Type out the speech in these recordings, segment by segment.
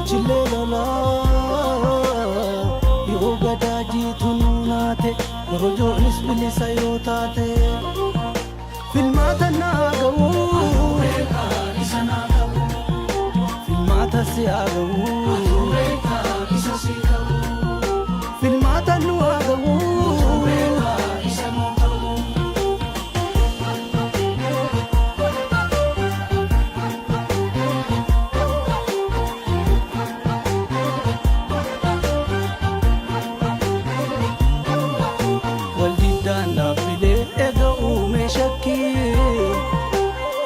Sichillee lolaa yoo gadaa jiitu nuunaate, korojoonis bilisa yoo taate, filmaata naa ga'uu, filmaata si haa ga'uu, filmaata nu haa ga'uu. Waldiddaan dhaabbilee eega uume shakkii,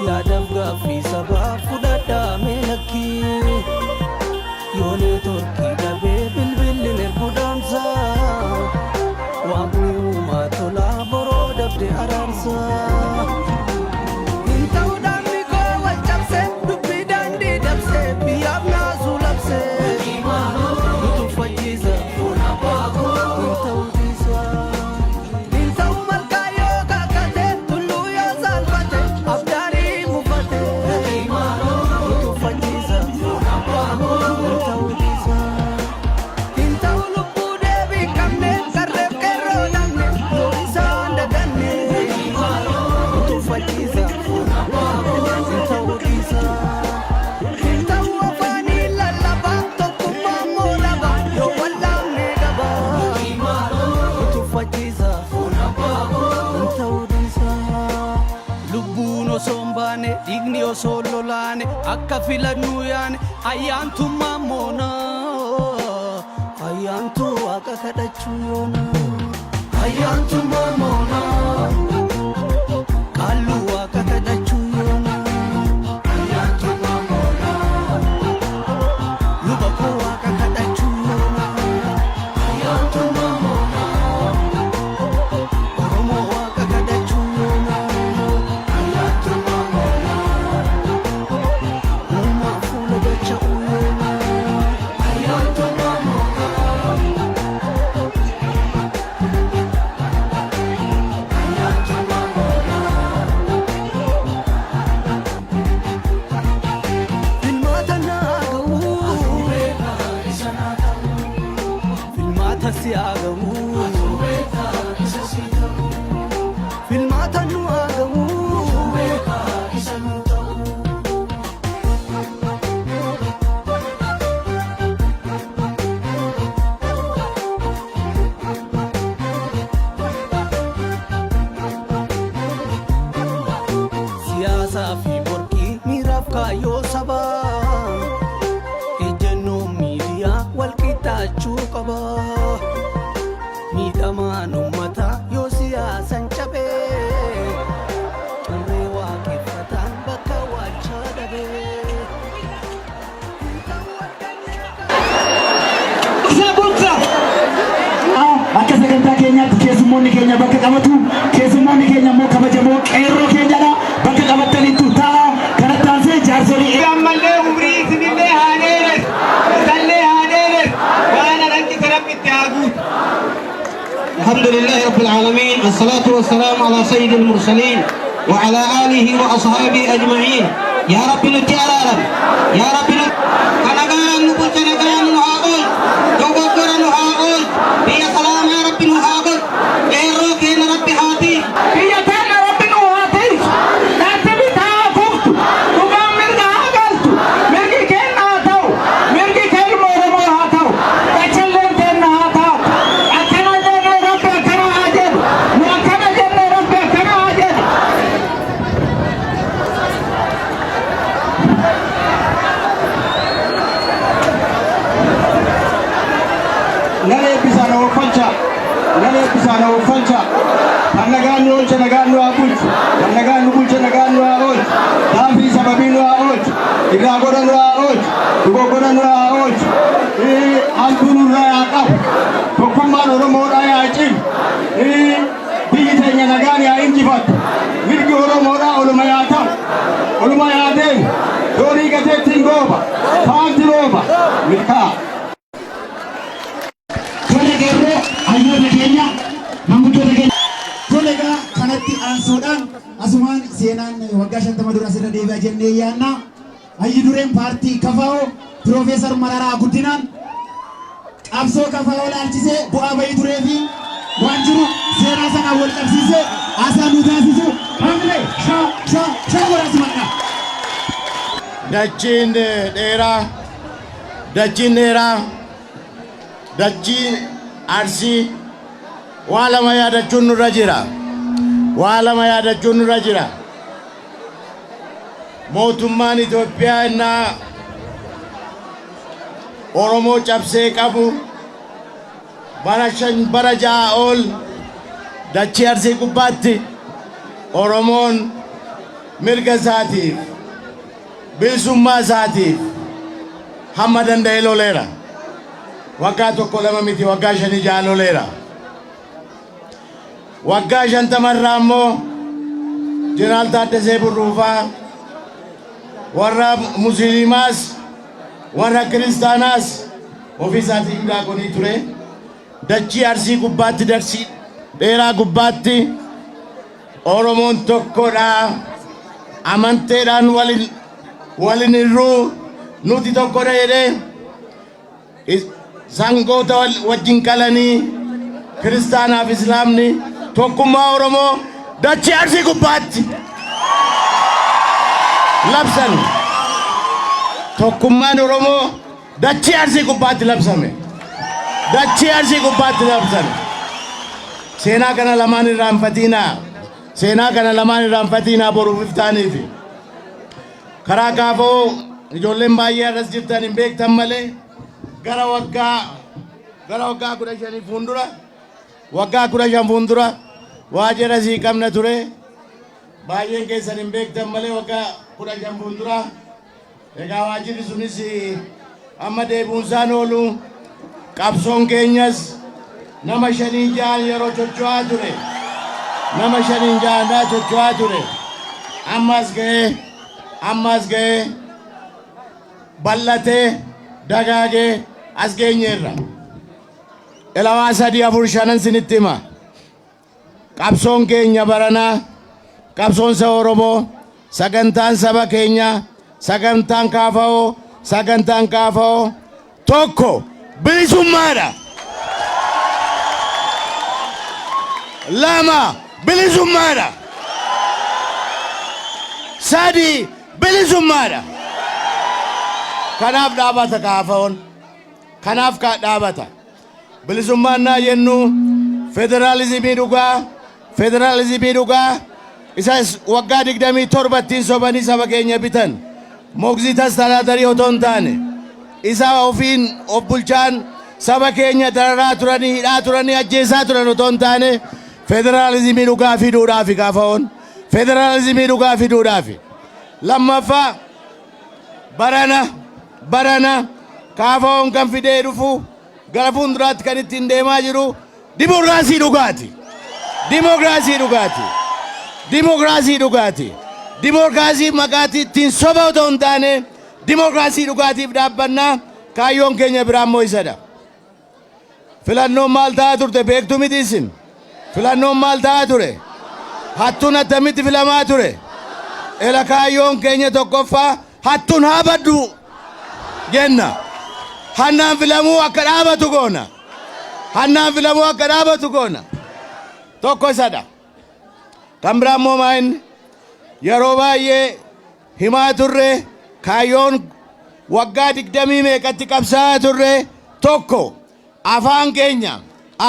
yaadaaf gaaffii sabaa fudhadhaa mee lakkii. Yoo neetworkii dhabee bilbilli ergu dhaamsa, waaqni uumaa tolaa boroo dabde araarsa. Hin ta'u dhaabni koo wal cabse, dubbii daandii dabse, biyyaaf naasuu labse. Nu tuffachiisa, hin ta'u dhiisa. Hin ta'u malkaa yoo kakate, tulluu yoo saalfate, abdaarii mufate. Nu tuffachiisa, hin ta'u dhiisa. Hin ta'u lubbuu deebii qabne, qarreef qeerroo dhabne, yoo isaan daganne. Nu tuffachiisa, hin ta'u dhiisa. Hin ta'u afaanii lallabaa, tokkummaa immoo laba, yoo wallaamne qaba. Nu tuffachiisa, hin ta'u dhiisa. Lubbuun osoo hin baane, dhiigni osoo hin lolaane, akka filannuu yaane, ayyaantummaa moona. Ayyaantuu waaqa kadhachuu yoona. Ayyaantummaa moona. Qaalluu waaqa kadhachuu yoona. Ayyaantummaa moona. Luba koo waaqa kadhachuu yoona. Ayyaantummaa moona. Oromoo waaqa kadhachuu yoona. Ayyaantummaa moona. Uumaa fuula dacha'uu yoona. Ayyaantummaa moona. Ayyaantummaa moona. Filmaata naa ga'uu. Filmaata si haa ga'uu. Filmaata nu haa ga'uu. Siyaasaa fi morkii miiraaf kaayyoo sabaa. Ejjennoo miidiyaa wal qixxaachuu qaba. Miidhamaan uummataa yoo siyaasan cabee, xurree waaqeffataan bakka waalchaa dhabee. Hin ta'u argannee. Akka sagantaa keenyaatti keessummoonni keenya bakka qabatu. Keessummoonni keenya immoo kabajamoo qeerroo keenyadha. Bakka qabattanittu ta'a. Kanatti aansee jaarsolii Ammallee umrii isinillee haa dheeressu, isallee haa dheeressu, waan hanqise Rabbi itti haa guutu. الحمد لله رب العالمين، الصلاة والسلام على سيد المرسلين وعلى آله وأصحابه أجمعين. يا رب nutti araaram. يا رب نت كنغان نبوت نغان نهاقول دوغوغر نهاقول بيا سلام يا رب نهاقول qeerroo keenya Rabbi haati. Biyya teenya Rabbi nu haa tiisu. Dhaabbi bitaa haa kuftu. Dhugaan mirga haa galtu. Mirgi keenya haa ta'u. Mirgi keelma Oromoo haa ta'u. Qachalleen teenya haa taatu. Akkana jennee Rabbi akkana haa jedhu. Nu akkana jennee Rabbi akkana haa jedhu. Nan eebbisaa, na oofalcha, nan eebbisaa, na oofalcha. Kan nagaan nu oolche nagaan nu haa bulchu, kan nagaan nu bulche nagaan nu haa oolchu, daafii sababii nu haa oolchu, irraa godha nu haa oolchu, dogoggora nu haa oolchu, hamtuu nurraa haa qabu, tokkummaan Oromoodhaa haa cimu, biyyi teenya nagaan haa injifattu, mirgi Oromoodhaa oluma yaa ta'u, oluma yaa deemu, doorii gateettiin gooba, faanti rooba, milkaa. Tole, qeerroo, hayyoota keenya, manguddoota keenya. Tole egaa, kanatti aansuudhaan asumaan seenaan waggaa 50 dura asirra deebi'a jennee yaanna. Hayyi dureen paartii KFO Piroofeesar Mararaa Guddinaan qabsoo KFO ilaalchisee bu'aa bahii turee fi waan jiru seenaa sanaan wal qabsiisee haasaa nuu taasisu. Hamilee shaa shaa shaa godhaa simadhaa. Dachiin dheeraa, dachiin dheeraa, dachii Arsii, waa lama yaadachuun nurra jira. Waa lama yaadachuun nurra jira. Mootummaan Itoophiyaa innaa Oromoo cabsee qabu bara 5 bara 6 ol dachii Arsii gubbaatti Oromoon mirga isaatiif, bilisummaa isaatiif hamma danda'e loleera. Waggaa 1 2 miti, waggaa 5 6 loleera. Waggaa 50 irraa immoo Jeneraal Taaddasee Burruufaa warra Musliimaas warra Kiristaanaas ofii isaatii daaqonii ture. Dachii Arsii gubbaatti, dachii dheeraa gubbaatti Oromoon tokkodha. Amanteedhaan walin hirruu, nuti tokkodha jedhee sangoota wajjin qalanii kiristaanaaf islaamni tokkummaa Oromoo dachii Arsii gubbaatti labsan. Tokkummaan Oromoo dachii Arsii gubbaatti labsame. Dachii Arsii gubbaatti labsame. Seenaa kana lamaan irraanfatiinaa. Seenaa kana lamaan irraanfatiinaa, boruuf iftaaniifi. Karaa kaafoo ijoolleen baay'ee arras jirtan hin beektan malee gara waggaa 15 fuuldura, waggaa 15 fuuldura waajjira sii qabna ture. Baay'een keessan hin beektan malee waggaa 15 fuuldura. Egaa waajjirri sunis amma deebi'uunsaan oolu. Qabsoon keenyas nama shanii ja'an yeroo socho'aa ture, nama shaniin ja'anaa socho'aa ture, ammas ga'ee, ammas ga'ee, bal'atee dagaagee as geenyeerra. Ilawaa sadii afur shanan sinitti hima. Qabsoon keenya baranaa, qabsoon saba Oromoo, sagantaan saba keenyaa, sagantaan KFO, sagantaan KFO tokko bilisummaadha. Lama bilisummaadha. Sadi bilisummaadha. Kanaaf dhaabata KFOn. Kanaaf dhaabata. Bilisummaan naa jennu federaalizimii dhugaa, federaalizimii dhugaa isas waggaa 27 ittiin sobanii saba keenya bitan. ሞግዚት አስተዳደር otoo hin taane, isa ofiin of bulchaan saba keenya dararaa turanii, hidhaa turanii, ajjeesaa turan otoo hin taane, federaalizimii dhugaa fiduudhaafi KFOn. Federaalizimii dhugaa fiduudhaafi. Lammaffaa, barana barana KFOn kan fidee dhufu, gara fuulduraatti kan ittiin deemaa jiru dimokiraasii dhugaati. Dimokiraasii dhugaati. Dimokiraasii dhugaati. Dimokiraasii maqaatii ittiin soba otoo hin taane, dimokiraasii dhugaatiif dhaabbannaa. Kaayyoon keenya biraa immoo isadha. Filannoon maal ta'aa turte beektu miti isin? Filannoon maal ta'aa ture? Hattuun attamitti filamaa ture? Ela, kaayyoon keenya tokkoffaa hattuun haa baddu jenna. Hannaan filamuu akka dhaabatu goona. Hannaan filamuu akka dhaabatu goona. Tokko isadha. Kan biraa immoo maa inni? Yeroo baay'ee himaa turre, kaayyoon waggaa digdamii meeqatti qabsaa'aa turre tokko afaan keenya,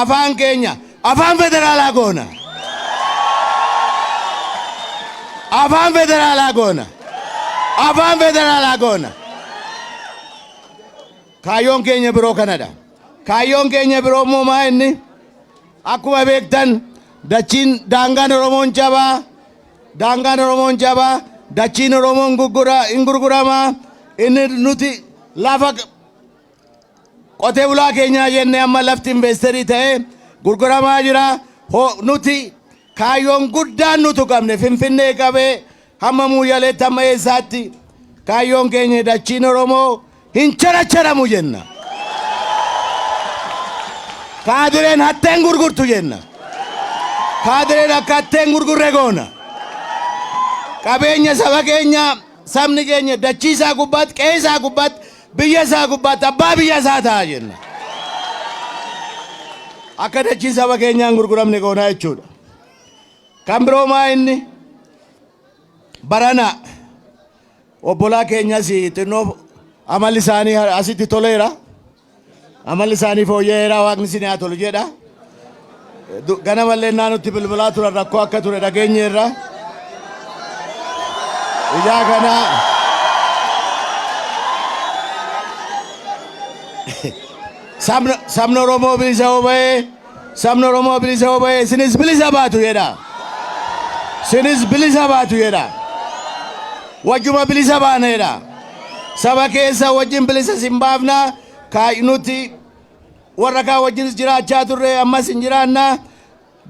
afaan keenya afaan federaalaa goona. Afaan federaalaa goona. Afaan federaalaa goona. Kaayyoon keenya biroo kanadha. Kaayyoon keenya biroo immoo maa inni? Akkuma beektan dachiin daangaan Oromoon cabaa, daangaan Oromoon cabaa, dachiin Oromoon gurgura hin gurguramaa. Inni nuti lafa qotee bulaa keenyaa jennee amma lafti investor ta'ee gurguramaa jira. Nuti kaayyoon guddaan nutu qabne, Finfinnee qabee hamma Muyyaleetti, hamma eessaatti, kaayyoon keenya dachiin Oromoo hin characharamu jenna. Kaadireen hatteen gurgurtu jenna. Kaadireen akka hatteen gurgurre goona. Qabeenya saba keenya, sabni keenya dachii isaa gubbaatti, qe'ee isaa gubbaatti Biyya isaa gubbaatti abbaa biyya isaa ta'a jenna. Akka dachii saba keenyaan gurguramne goonaa jechuudha. Kan biroo maa inni barana obbolaa keenyas xinnoo amalli isaanii asitti toleera. Amalli isaanii fooyya'eera, Waaqni isin haa tolu jedha. Ganamallee naannotti bilbilaa turan, rakkoo akka ture dhageenyeerra. Ijaa kana sabni Oromoo bilisa yoo ba'e, sabni Oromoo bilisa yoo ba'e, isinis bilisa baatu jedha. Isinis bilisa baatu jedha. Wajjuma bilisa baana jedha. Saba keessa wajjin bilisa sin baafna. Nuti warra kaan wajjinis jiraachaa turre, ammas hin jiraanna.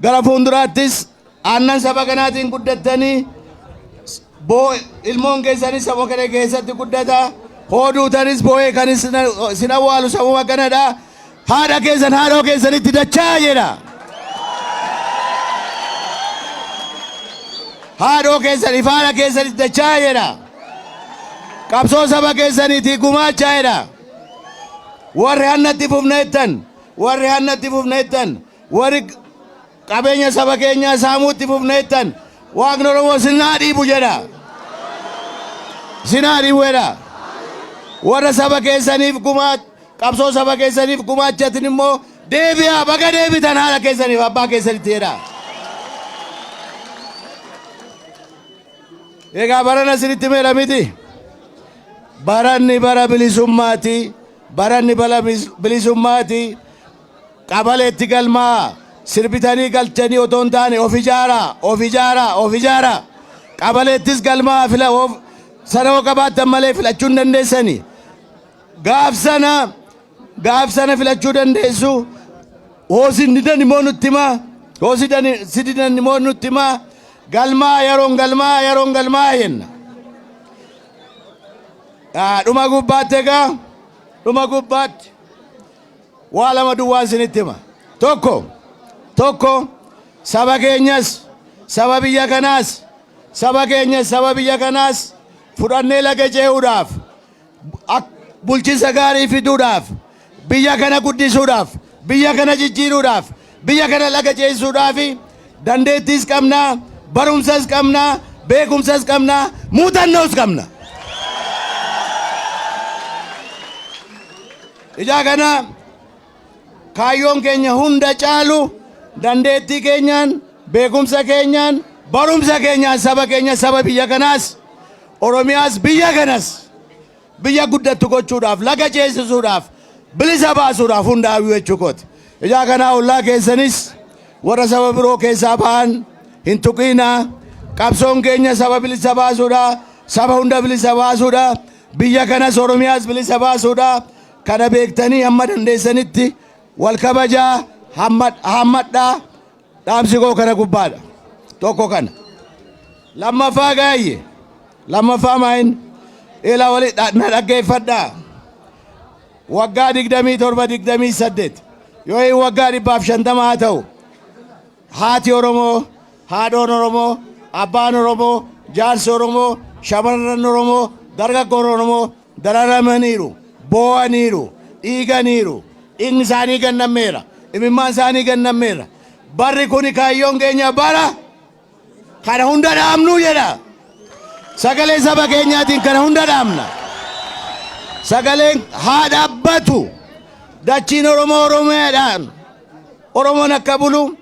Gara fuulduraattis aannan saba kanaatiin guddattanii boo ilmoon keessanis saba kana keessatti guddata. Hooduutanis boo'ee kan isin awwaalu sabuma kanadha. Haadha keessan haadhoo keessanitti dachaa jedha. Haadhoo keessan ifaadha keessanitti dachaa jedha. Qabsoo saba keessaniitii gumaachaa jedha. Warri hannatti fufna jettan, warri hannatti fufna jettan, warri qabeenya saba keenyaa saamuutti fufna jettan, Waaqni Oromoo sinaa dhiibu jedha. Sinaa dhiibu jedha. Warra saba keessaniif gumaa qabsoo saba keessaniif gumaachatin immoo deebi'aa, baga deebitan haadha keessaniif abbaa keessanitti jedha. Egaa barana isinitti meera miti. Baranni bara bilisummaati. Baranni bara bilisummaati. Qabaleetti galmaa sirbitanii galchanii otoo hin taane of ijaaraa, of ijaaraa, of ijaaraa. Qabaleettis galmaa fila of sana yoo qabaattan malee filachuu hin dandeessani. Gaaf sana filachuu dandeessu. Hoosin didan immoo nutti himaa. Hoosi si didan immoo nutti himaa. Galmaa yeroon galmaa yeroon galmaa jenna. Dhuma gubbaatti, egaa dhuma gubbaatti waa lama duwwaan isinitti hima. Tokko saba keenyas saba biyya kanaas, saba keenyas saba biyya kanaas fudhannee laga ce'uudhaaf, bulchiinsa gaarii fiduudhaaf, biyya kana guddisuudhaaf, biyya kana jijjiiruudhaaf, biyya kana laga ceesisuudhaaf dandeettiis qabnaa, barumsas qabnaa, beekumsas qabnaa, muuxannoos qabna. Ijaa kana kaayyoon keenya hunda caalu dandeettii keenyaan, beekumsa keenyaan, barumsa keenyaan saba keenya, saba biyya kanaas, Oromiyaas, biyya kanas biyya guddattu gochuudhaaf, laga ceesisuudhaaf, bilisa baasuudhaaf hunda hawwii jechuu kooti. Ijaa kanaa ollaa keessanis warra saba biroo keessaa ba'an hin tuqiinaa. Qabsoon keenya saba bilisa baasuudha. Saba hunda bilisa baasuudha. Biyya kanas, Oromiyaas bilisa baasuudha. Kana beektanii hamma dandeessanitti wal kabajaa, hammadhaa. Dhaamsi koo kana gubbaadha. Tokko kana. Lammaffaa gaayye. Lammaffaa maayin ila wali na dhaggeeffadhaa. Waggaa 27, 28 yoo hin waggaa 150 haa ta'u, haati Oromoo, haadhoon Oromoo, abbaan Oromoo, jaarsi Oromoo, shamarran Oromoo, dargaggoon Oromoo dararamaniiru, boo'aniiru, dhiiganiiru, dhiigni isaanii gannammeera, imimmaan isaanii gannammeera. Barri kuni kaayyoon keenya bara kana hunda dhaabnuu jedha. Sagalee saba keenyaatiin kana hunda dhaabna. Sagaleen haa dhaabbatu. Dachiin Oromoo Oromiyaadhaan Oromoon akka bulu,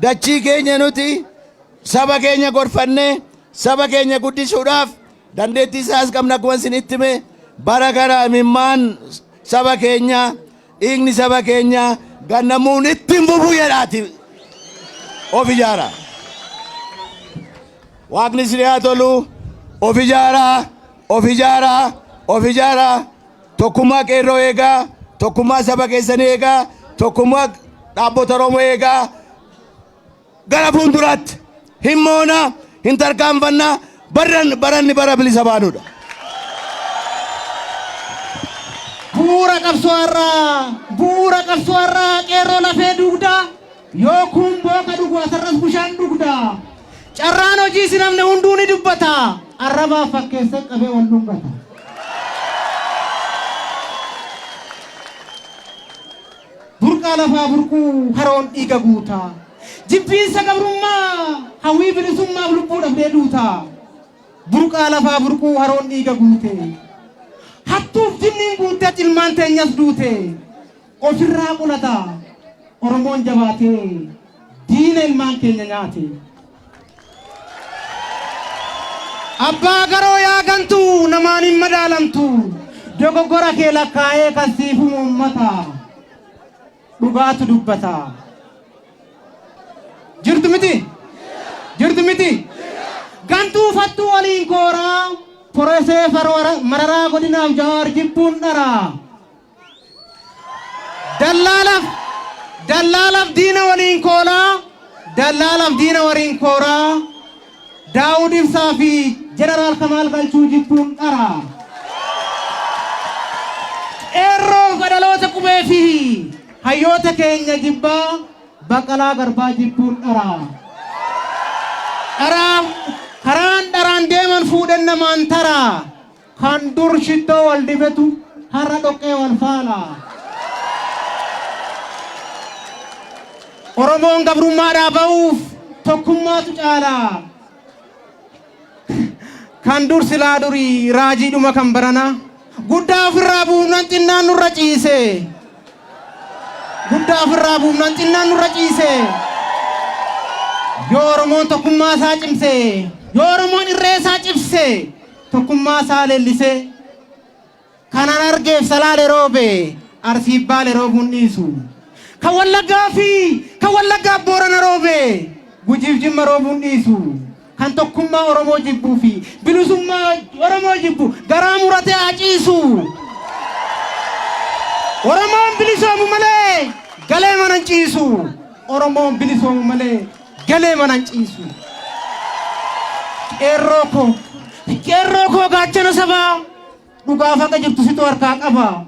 dachii keenya nuti saba keenya gorfannee saba keenya guddisuudhaaf dandeettii isaas qabna. Akkuma isinitti hime, bara kana imimmaan saba keenyaa, dhiigni saba keenyaa gannamuun ittiin fufu jedhaati of ijaara. Waaqni isin haa tolu. Of ijaaraa, of ijaaraa, of ijaaraa. Tokkummaa qeerroo eegaa, tokkummaa saba keessanii eegaa, tokkummaa dhaabbota Oromoo eegaa. Gara fuulduraatti hin moonaa, hin tarkaanfannaa. Baranni bara bilisa baanudha. Bu'uura qabsoo har'aa, bu'uura qabsoo har'aa, qeerroo lafee dugdaa, yoo kun booka dhugu asirras bishaan dhugdaa. Carraan hojii si namni hunduu ni dubbata. Arrabaaf fakkeessa qabee wal dhungata. Burqaa lafaa burquu haroon dhiiga guuta. Jibbiinsa gabrummaa hawwii bilisummaaf lubbuu dhabdee duuta. Burqaa lafaa burquu haroon dhiiga guute. Hattuuf jinniin guutteet ilmaan teenyas duute. Ofirraa qolata Oromoon jabaatee diina ilmaan keenya nyaate. Abbaa garoo yaa gantuu namaan hin madaalamtu. Dogoggora kee lakkaa'ee kan siif himu ummata. Dhugaatu dubbata. Jirtu miti? Jirtu miti? Gantuu fattuu waliin kooraa Porofeesar Mararaa Godinaaf Jawaar jibbuun dhara. Dallaalaf dallaalaf diina waliin koolaa dallaalaf diina waliin kooraa Daawud Ibsaa fi Jeneraal Kamaal Galchuu jibbuun dhara. Qeerroo dhaloota qubee fi hayyoota keenya jibbaa Baqqalaa Garbaa jibbuun dhara. Dharaa karaan dharaan deeman fuudhan namaan tara. Kan dur shittoo wal dibetu har'a dhoqqee wal faala. Oromoon gabrummaadhaa ba'uuf tokkummaatu caala. Kan dur silaa durii raajiidhuma kan baranaa. Guddaa ofirraa buufnan xinnaan nurra ciise. Guddaa ofirraa buufnan xinnaan nurra ciise. Yoo Oromoon tokkummaa isaa cimse, yoo Oromoon irree isaa cibse, tokkummaa isaa leellisee, kanan argeef Salaale roobe, Arsiif Baale roobuun dhiisu. Kan Wallaggaa fi kan Wallaggaaf Boorana roobe, Gujiif Jimma roobuun dhiisu. Kan tokkummaa Oromoo jibbuu fi bilisummaa Oromoo jibbu garaa muratee haa ciisu. Oromoon bilisoomu malee galee mana hin ciisu. Oromoon bilisoomu malee galee mana hin ciisu. Qeerroo koo, qeerroo koo gaachana sabaa dhugaaf haqa jirtu situ harkaa qaba.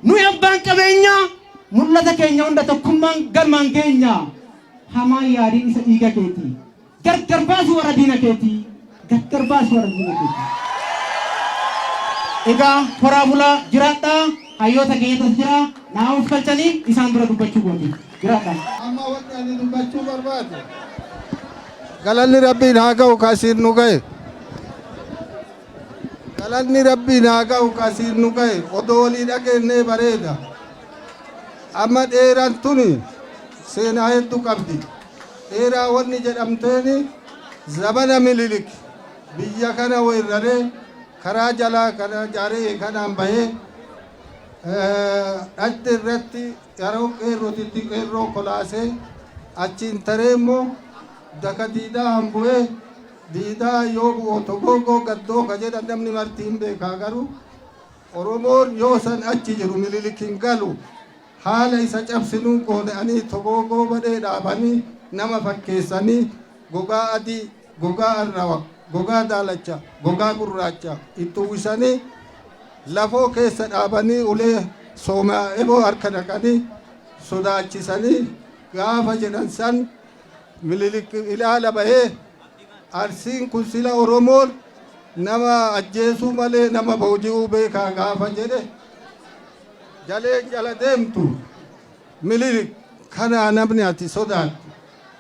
Nuyi abbaan qabeenyaa mul'ata keenya hunda tokkummaan galmaan geenya. Hamaan yaadiin isa dhiiga keeti. Gargar baasi warra diina keetii. Gargar baasi warra diina keetii. Egaa horaa bulaa jiraadhaa hayyoota keenyatu as jira naa of galchanii isaan dura dubbachuu kooti. Jiraadhaa. Amma wanni ani dubbachuu barbaadu galanni Rabbiin haa ga'u ka asiin nu ga'e. Galanni Rabbiin haa ga'u ka asiin nu ga'e odoo walii dhageennee bareeda. Amma dheeraan tuni seenaa hedduu qabdi. Dheeraa wanni jedhamteeni zabana Mililik biyya kana weeraree karaa jalaa kana jaaree kanaan bahee dhadde irratti yeroo qeerrotitti qeerroo kolaasee achiin taree immoo daka diidaa hambu'ee diidaa yoo bu'u togoogoo gaddoo ka jedhan namni marti hin beekaa garuu Oromoon yoo san achi jiru Mililik hin galu. Haala isa cabsinuu goona'anii togoogoo badhee dhaabanii nama fakkeessanii gogaa adii, gogaa arrawa, gogaa daalacha, gogaa gurraacha itti uwwisanii lafoo keessa dhaabanii ulee soomaa eboo harka naqanii sodaachisanii gaafa jedhan san Mililik ilaala bahee Arsiin kun sila Oromoon nama ajjeesuu malee nama booji'uu beekaa gaafa jedhe jaleen jala deemtu Mililik kanaa namni ati sodaattu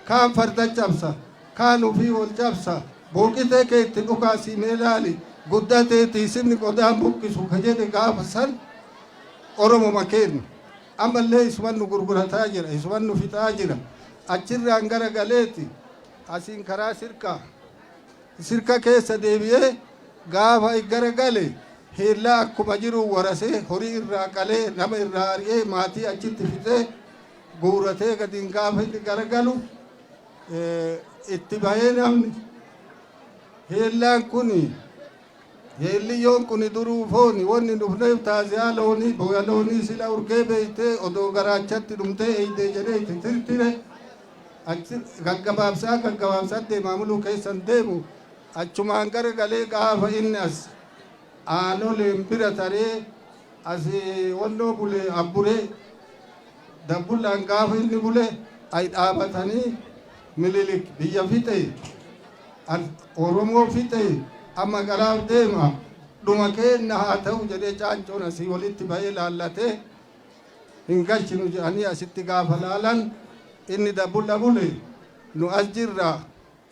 kaan farda cabsa kaan ufii wal cabsa booqitee kee itti dhukaasii mee laali guddatee tiisifni qodaan buqqisu ka jedhe gaafa san Oromoma keenna. Ammallee isuman nu gurgurataa jira, isuman nu fixaa jira. Achirraan gara galeeti asiin karaa sirkaa sirka keessa deebi'ee gaafa gara gale heellaa akkuma jiru warasee horii irraa qalee nama irraa ari'ee maatii achitti fixee guuratee gadiin gaafa inni gara galu itti bahee namni heellaan kun Heelliyyoon kuni duruu fooni wanni dhufneef taaziyaa loonii boya loonii sila urgee beeytee odoo garaachatti dhumtee eeydee jedhee itti tirtire achi gaggabaabsaa gaggabaabsaa deemaa muluu keessan deemu achumaan gara galee gaafa inni as aanoleen bira taree as wannoo bule abburee dabbullaan gaafa inni bule ay dhaabatanii Mililik biyya fixe Oromoo fixe amma galaaf deema dhuma keenna haa ta'u jedhee caancoon asii walitti bahee laallatee Hin galchinu jedhanii asitti gaafa laalan inni dabbulla bule nu as jirra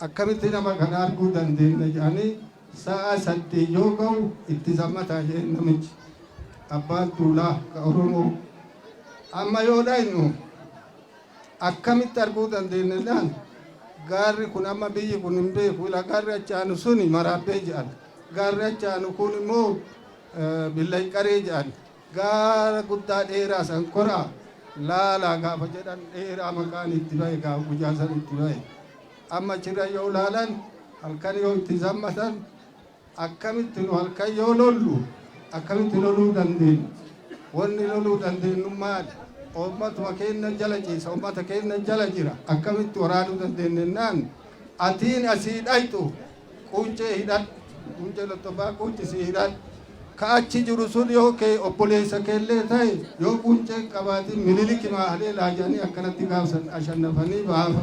akkamitti nama kana arguu dandeenya jedhanii sa'a 8 yoo ga'u itti zammataa jedheen namichi abbaan duulaa ka Oromoo. Amma yoo dhaynu akkamitti arguu dandeenya jennaan gaarri kun amma biyyi kun hin beeku ila gaarri achi aanu suni maraabbee jedhan gaarri achi aanu kun immoo billayqaree jedhan gaara guddaa dheeraa san koraa laalaa gaafa jedhan dheeraa maqaan itti ba'e gaafa guyyaa san itti ba'e amma achirra yoo laalan halkan yoo itti zammatan akkamitti nu halkan yoo lollu akkamitti loluu dandeenya? Wanni loluu dandeenyu maali? Uummatuma keenya jala ciisa, uummata keenya jala jira. Akkamitti waraanuu dandeenya jennaan atiin asii dhayxu quncee hidhadhu, quncee loltobbaa quncisi hidhadhu. Ka achi jiru sun yoo kee obboleessa keellee ta'e yoo quncee hin qabaatin Miniliki maahalee laajanii akkanatti gaafsan ashannafanii baafa.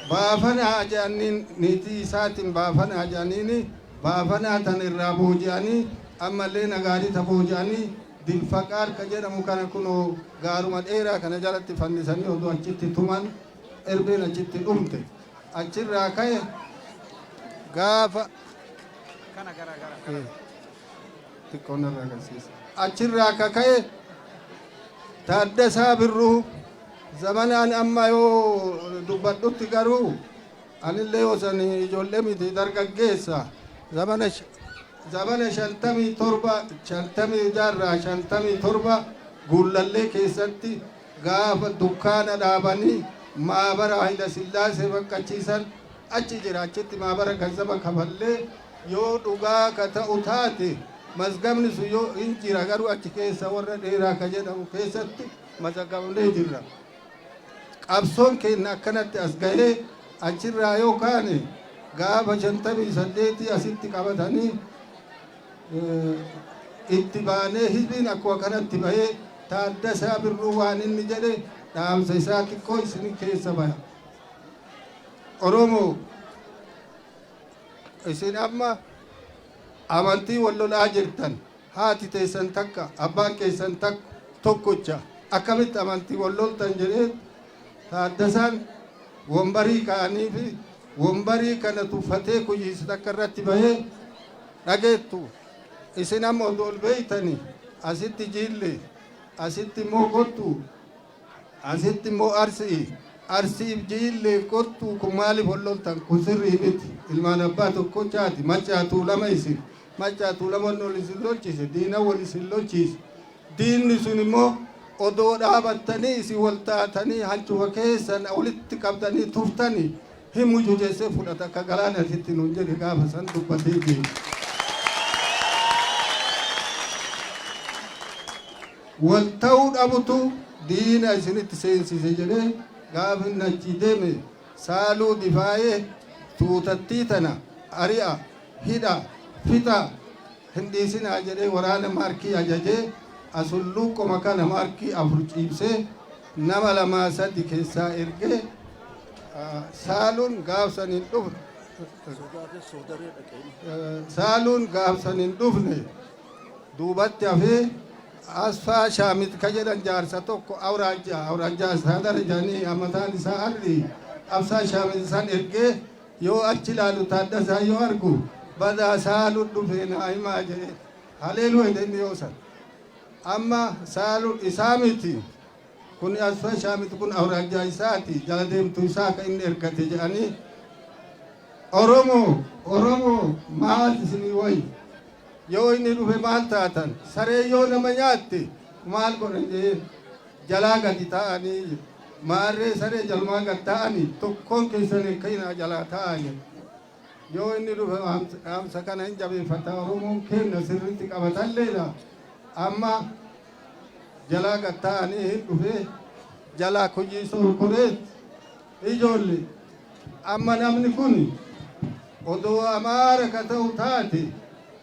Baafanaa jedhaniin niitii isaatiin baafanaa jedhaniini baafanaa tan irraa booji'anii ammallee nagaarita booji'anii Dilfaqaar ka jedhamu kana kunoo gaaruma dheeraa kana jalatti fannisanii odoo achitti tuman erbeen achitti dhumte. Achirraa ka'e gaafa xiqqoo narraa agarsiisa. Achirraa ka ka'e Taaddasaa Birruu zamanaan amma yoo dubbadhutti garuu anillee yoo san ijoollee miti dargaggeessa zamana 57 56rraa 57 Guullallee keessatti gaafa dukkaana dhaabanii maabara Hayila Sillaasee baqqachiisan achi jira achitti maabara ganzaba kafallee yoo dhugaa ka ta'u taate mazgabni sun yoo hin jira garuu achi keessa warra dheeraa ka jedhamu keessatti mazagabnee jirra. Qabsoon keenya akkanatti as gahee achirraa yoo kaane gaafa 58 asitti qabatanii itti baanee hizbiin akkuma kanatti bahee Taaddasaa Birruu waan inni jedhe dhaamsa isaa xiqqoo isin keessa baya. Oromoo isin amma amantii wal lolaa jirtan haati teessan takka abbaan keessan takka tokkocha akkamitti amantii wal loltan jedhee Taaddasaan wombarii ka'anii fi wombarii kana tuffatee kuyyiisa takka irratti bahee dhageettu isin amma odoo ol beeytani asitti jiille asitti immoo kottu asitti immoo arsii arsiif jiillee kottu kun maaliif wal loltan kun sirrii miti ilmaan abbaa tokkochaati Maccaa Tuulama isin Maccaa Tuulama wal isin lolchise diina wal isin lolchiise diinni sun immoo odoo dhaabattanii isin wal taatanii hancufa keessan walitti qabdanii tuftanii hin mucuceessee fudhata akka galaanatitti nuun jedhe gaafa san dubbatee deeme. Wal ta'uu dhabutu diina isinitti seensise jedhee gaafa inni achii deeme saaluu difaayee tuutattii tana ari'a hidha fixa hin dhiisinaa jedhee waraana maarkii ajajee asulluuqqoma kana maarkii 4 ciibsee nama lamaa sadi keessaa ergee saaluun gaafsan hin dhufne saaluun gaafsan hin dhufne duubatti hafee Asfaa Shaamit ka jedhan jaarsa tokko awraajjaa saadara jedhanii mataan isaa arri Absaa Shaamit isaan ergee yoo achi ilaalu Taaddasaa yoo argu badaa saaluun dhufee naa himaa jedhe haleeluu jedhe inni yoo san amma saaluun isaa miti kun Asfaa Shaamit kun awraajjaa isaati jala deemtu isaa ka inni ergate jedhanii Oromoo Oromoo maal isinii wayi yoo inni dhufe maal taatan saree yoo nama nyaatte maal godhan jedhee jalaa gadi taa'anii maarree saree jalumaa gad taa'anii tokkoon keessan hin ka'inaa jalaa taa'aa jedhe. Yoo inni dhufe dhaamsa kana hin jabeeffata Oromoon keenya sirriitti qabatalleedha. Amma jalaa gad taa'anii hin dhufe jalaa kuyyiisoo koreet ijoollee amma namni kun odoo Amaara ka ta'u taate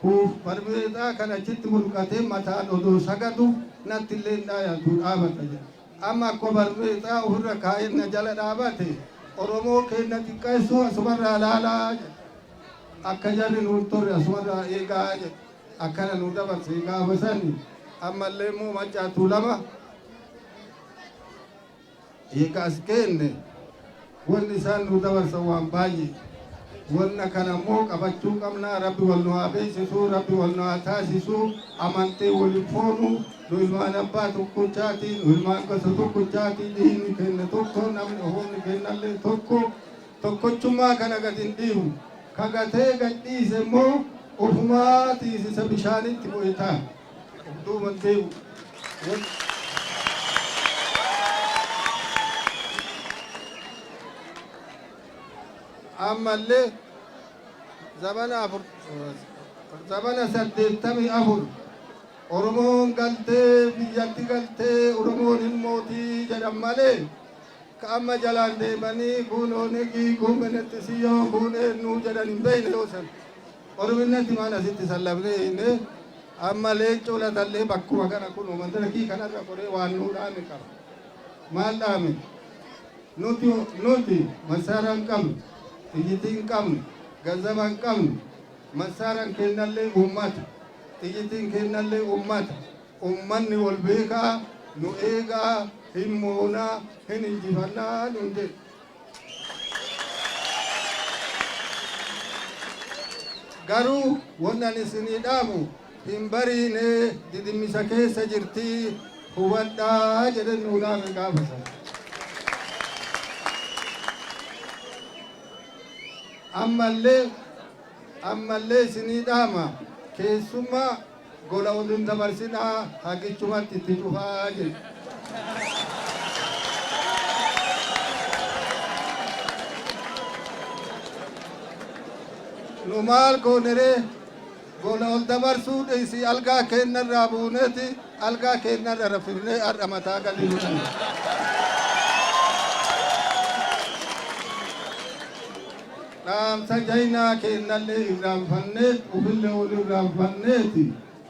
kuuf barmeexaa kan achitti mulqatee mataan odoo sagadu natti illee hin dhaayatu dhaabata jedha. Amma akkuma barmeexaa ofirra kaa'ee na jala dhaabate Oromoo keenya xiqqeessuu asumarraa laalaa jedha. Akka jarri nuun turre asumarraa eegaa jedha. Akkana nu dabarse gaafa sani. Ammallee immoo Maccaa Tuulama eega as geenne wanni isaan nu dabarsan waan baay'ee. Wanna kana immoo qabachuu qabna. Rabbi wal nu haa beeksisu, Rabbi wal nu haa taasisu, amantee wal hin foonu. Nu ilmaan abbaa tokkochaati, nu ilmaan gosa tokkochaati, dhiigni keenya tokko, namni humni keenyallee tokko. Tokkochummaa kana gad hin dhiibu. Ka gatee gad dhiise immoo ofumaa tiisisa bishaanitti bu'e ta'a. Of duuban deebi'u. Ammallee zamana afur, zamana 84 Oromoon galtee biyyatti galtee Oromoon hin mootii jedhan malee, ka amma jalaan deemanii kun Onegii, kun Menexisiyoo, kun eenyu jedhan hin beekne. Yoo san Orominnatti maal asitti sallabnee hinne. Amma Leencoo Latallee bakkuma kana kun mandarakii kanarra qoree waan nuu dhaame qaba. Maal dhaame? Nuti massaara hin qabnu, xiyyitii hin qabnu, ganzaba hin qabnu. Massaaraan kennallee ummata, xiyyitiin kennallee ummata. Ummanni wal beekaa nu eegaa, hin moonaa, hin injifannaa nuun jedhe. Garuu wanni ani isinii dhaamu, hin bariine, didimmisa keessa jirtii, hubadhaa jedhen nuu dhaame gaafa sana. Ammallee isinii dhaama, keessummaa gola ol hin dabarsinaa, hagichumatti itti cufaa jedhe. Nu maal gooneree? Gola ol dabarsuu dhiisi, algaa keenyarraa buuneeti algaa keenyarra rafifnee har'a mataa gadi godhanne. Dhaamsa jaynaa keennallee irraanfanneet, ufillee ol irraanfanneeti.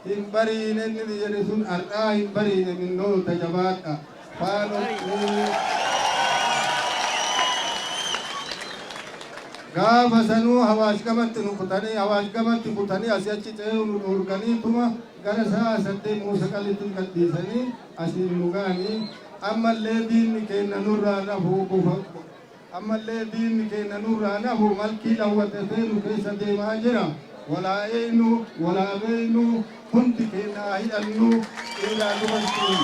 Hin bariine inni jedhe sun har'aa hin bariine. Minnoota, jabaadha. Faanoo gaafa sanuu Hawaash gamatti nu kutanii, Hawaash gamatti kutanii, asii achi ce'uu nu dhoorganii, tuma gara sa'a 8 Muusaqalitti gadhiisanii asiin nu ga'anii. Ammallee diinni keenya nurraa nafu, ammallee diinni keenya nurraa nafu, malkii dhawwatatee nu keessa deemaa jira. Walaa eenyu walaa beeynu, hundi keenya haa hidhannu, dhiiraa dubartiin,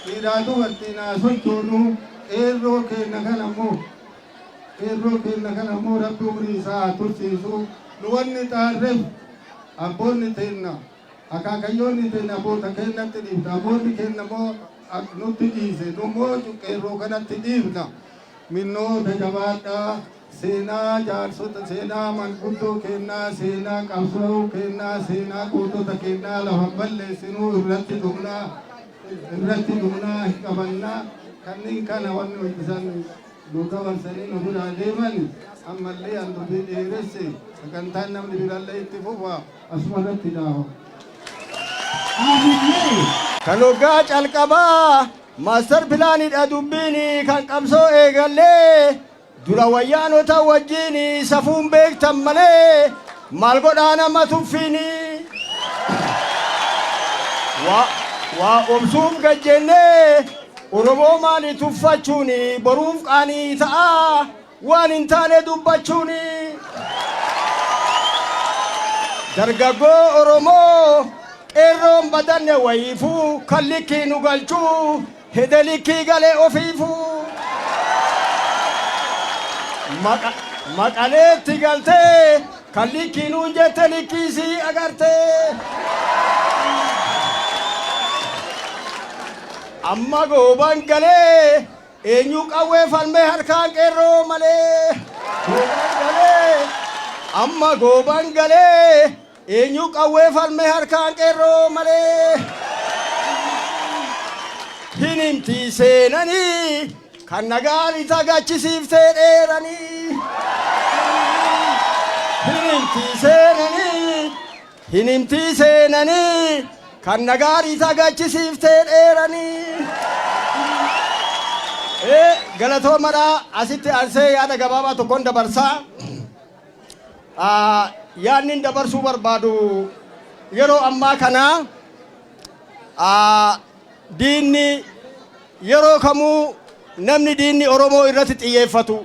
dhiiraa dubartiin haa sochoonu. Qeerroo keenya kana immoo, qeerroo keenya kana immoo Rabbi umrii isaa haa tursiisu. Nu wanni xaarreef abboonni teenna, akaakayyoonni teenya abboota keenyatti dhiifna, abboonni keenya immoo nutti dhiise, nu immoo qeerroo kanatti dhiifna. Minnoota, jabaadhaa. Seenaa jaarsota, seenaa manguddoo keenyaa, seenaa qabsoo keenyaa, seenaa gootota keenyaa lafa balleessinuu, irratti dhumnaa, irratti dhumnaa, hin qabannaa. Kanneen kana wanni hojjetan nu dabarsanii nu biraa deeman. Ammallee an dubbii dheeresse, sagantaan namni birallee itti fufa, asuma irratti dhaawa. Kan hoggaa calqabaa master planiidha dubbiin kan qabsoo eegallee dura wayyaanota wajjiin safuun beektan malee maal godhaa nama tuffiin. Waa obsuuf gajjennee Oromoo maali tuffachuun boruuf qaanii ta'a waan hin taane dubbachuun. Dargaggoo Oromoo qeerroon badanne wayiifuu kan likkii nu galchuu hede likkii galee ofiifuu. Maqaleetti galtee kan likkii nuun jette likkiisii agartee. Amma gooban galee eenyu qawwee falmee harkaan qeerroo malee. Gooban galee, amma gooban galee eenyu qawwee falmee harkaan qeerroo malee. Hin himti seenanii kan nagaan isa gachisiiftee dheeranii. Hin himti seenanii, hin himti seenanii kan nagaan isa gachisiiftee dheeranii. Ee, galatoomadha. Asitti aansee yaada gabaabaa tokkoon dabarsaa. Yaadni dabarsuu barbaadu yeroo ammaa kana diinni yeroo kamuu namni diinni Oromoo irratti xiyyeeffatu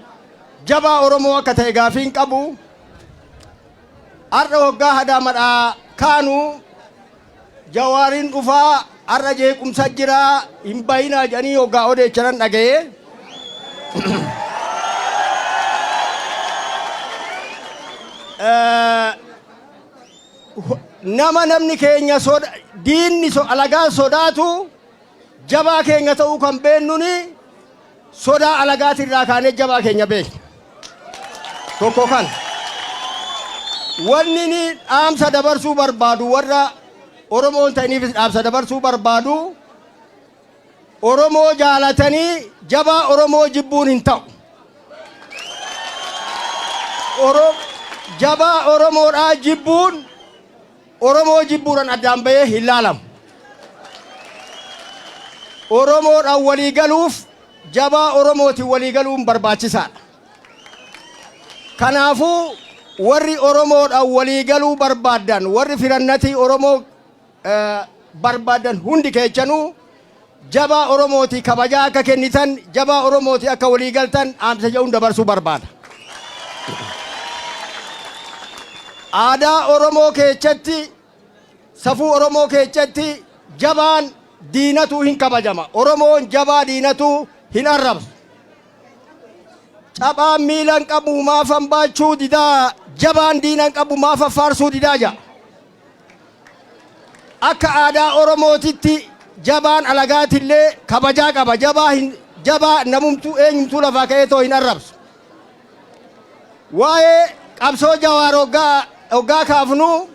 jabaa Oromoo akka ta'e gaafiin qabu. Har'a hoggaa Hadaamadhaa kaanu Jawaariin dhufaa, har'a jeequmsa jira, hin bayinaa jedhanii hoggaa odeechanan dhaga'ee. Nama namni keenya diinni alagaan sodaatu jabaa keenya ta'uu kan beennuni sodaa alagaatirraa kaanee jabaa keenya beekna. Tokko kana. Wanni inni dhaamsa dabarsuu barbaadu, warra Oromoon ta'iniifis dhaamsa dabarsuu barbaadu, Oromoo jaalatanii jabaa Oromoo jibbuun hin ta'u. Jabaa Oromoodhaa jibbuun Oromoo jibbuudhaan addaan bahee hin laalamu. Oromoodhaan walii galuuf jabaa Oromootiin walii galuun barbaachisaadha. Kanaafuu warri Oromoodhaan walii galuu barbaaddan, warri firannatii Oromoo barbaaddan hundi keechanuu jabaa Oromootii kabajaa akka kennitan, jabaa Oromootii akka walii galtan dhaamsa jedhuun dabarsuu barbaada. Aadaa Oromoo keessatti, safuu Oromoo keessatti jabaan diinatu hin kabajama. Oromoon jabaa diinatu hin arrabsu. Caphaan miilan qabu maafan baachuu didaa, jabaan diinan qabu maafa faarsuu didaa jedha. Akka aadaa Oromootitti jabaan alagaatillee kabajaa qaba. Jabaa hin jabaa namumtuu eenyumtuu lafaa ka'ee too hin arrabsu. Waa'ee qabsoo Jawaar hoggaa kaafnu,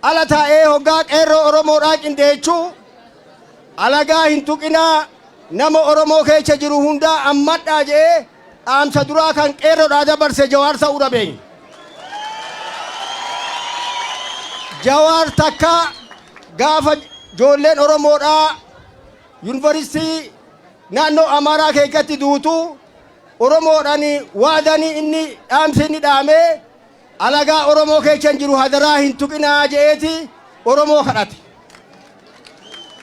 ala taa'ee hoggaa qeerroo Oromoodhaa qindeechuu, alagaa hin tuqinaa, nama Oromoo keessa jiru hundaa ammadhaa jedhee dhaamsa duraa kan qeerroodhaa dabarse Jawaar ta'uu dhabeenya. Jawaar takka gaafa ijoolleen Oromoodhaa yuunivarsiitii naannoo Amaaraa keessatti duutu Oromoodhaan waadanii inni dhaamsi inni dhaamee alagaa Oromoo keessa hin jiru hadaraa hin tuqinaa je'eeti Oromoo kadhate.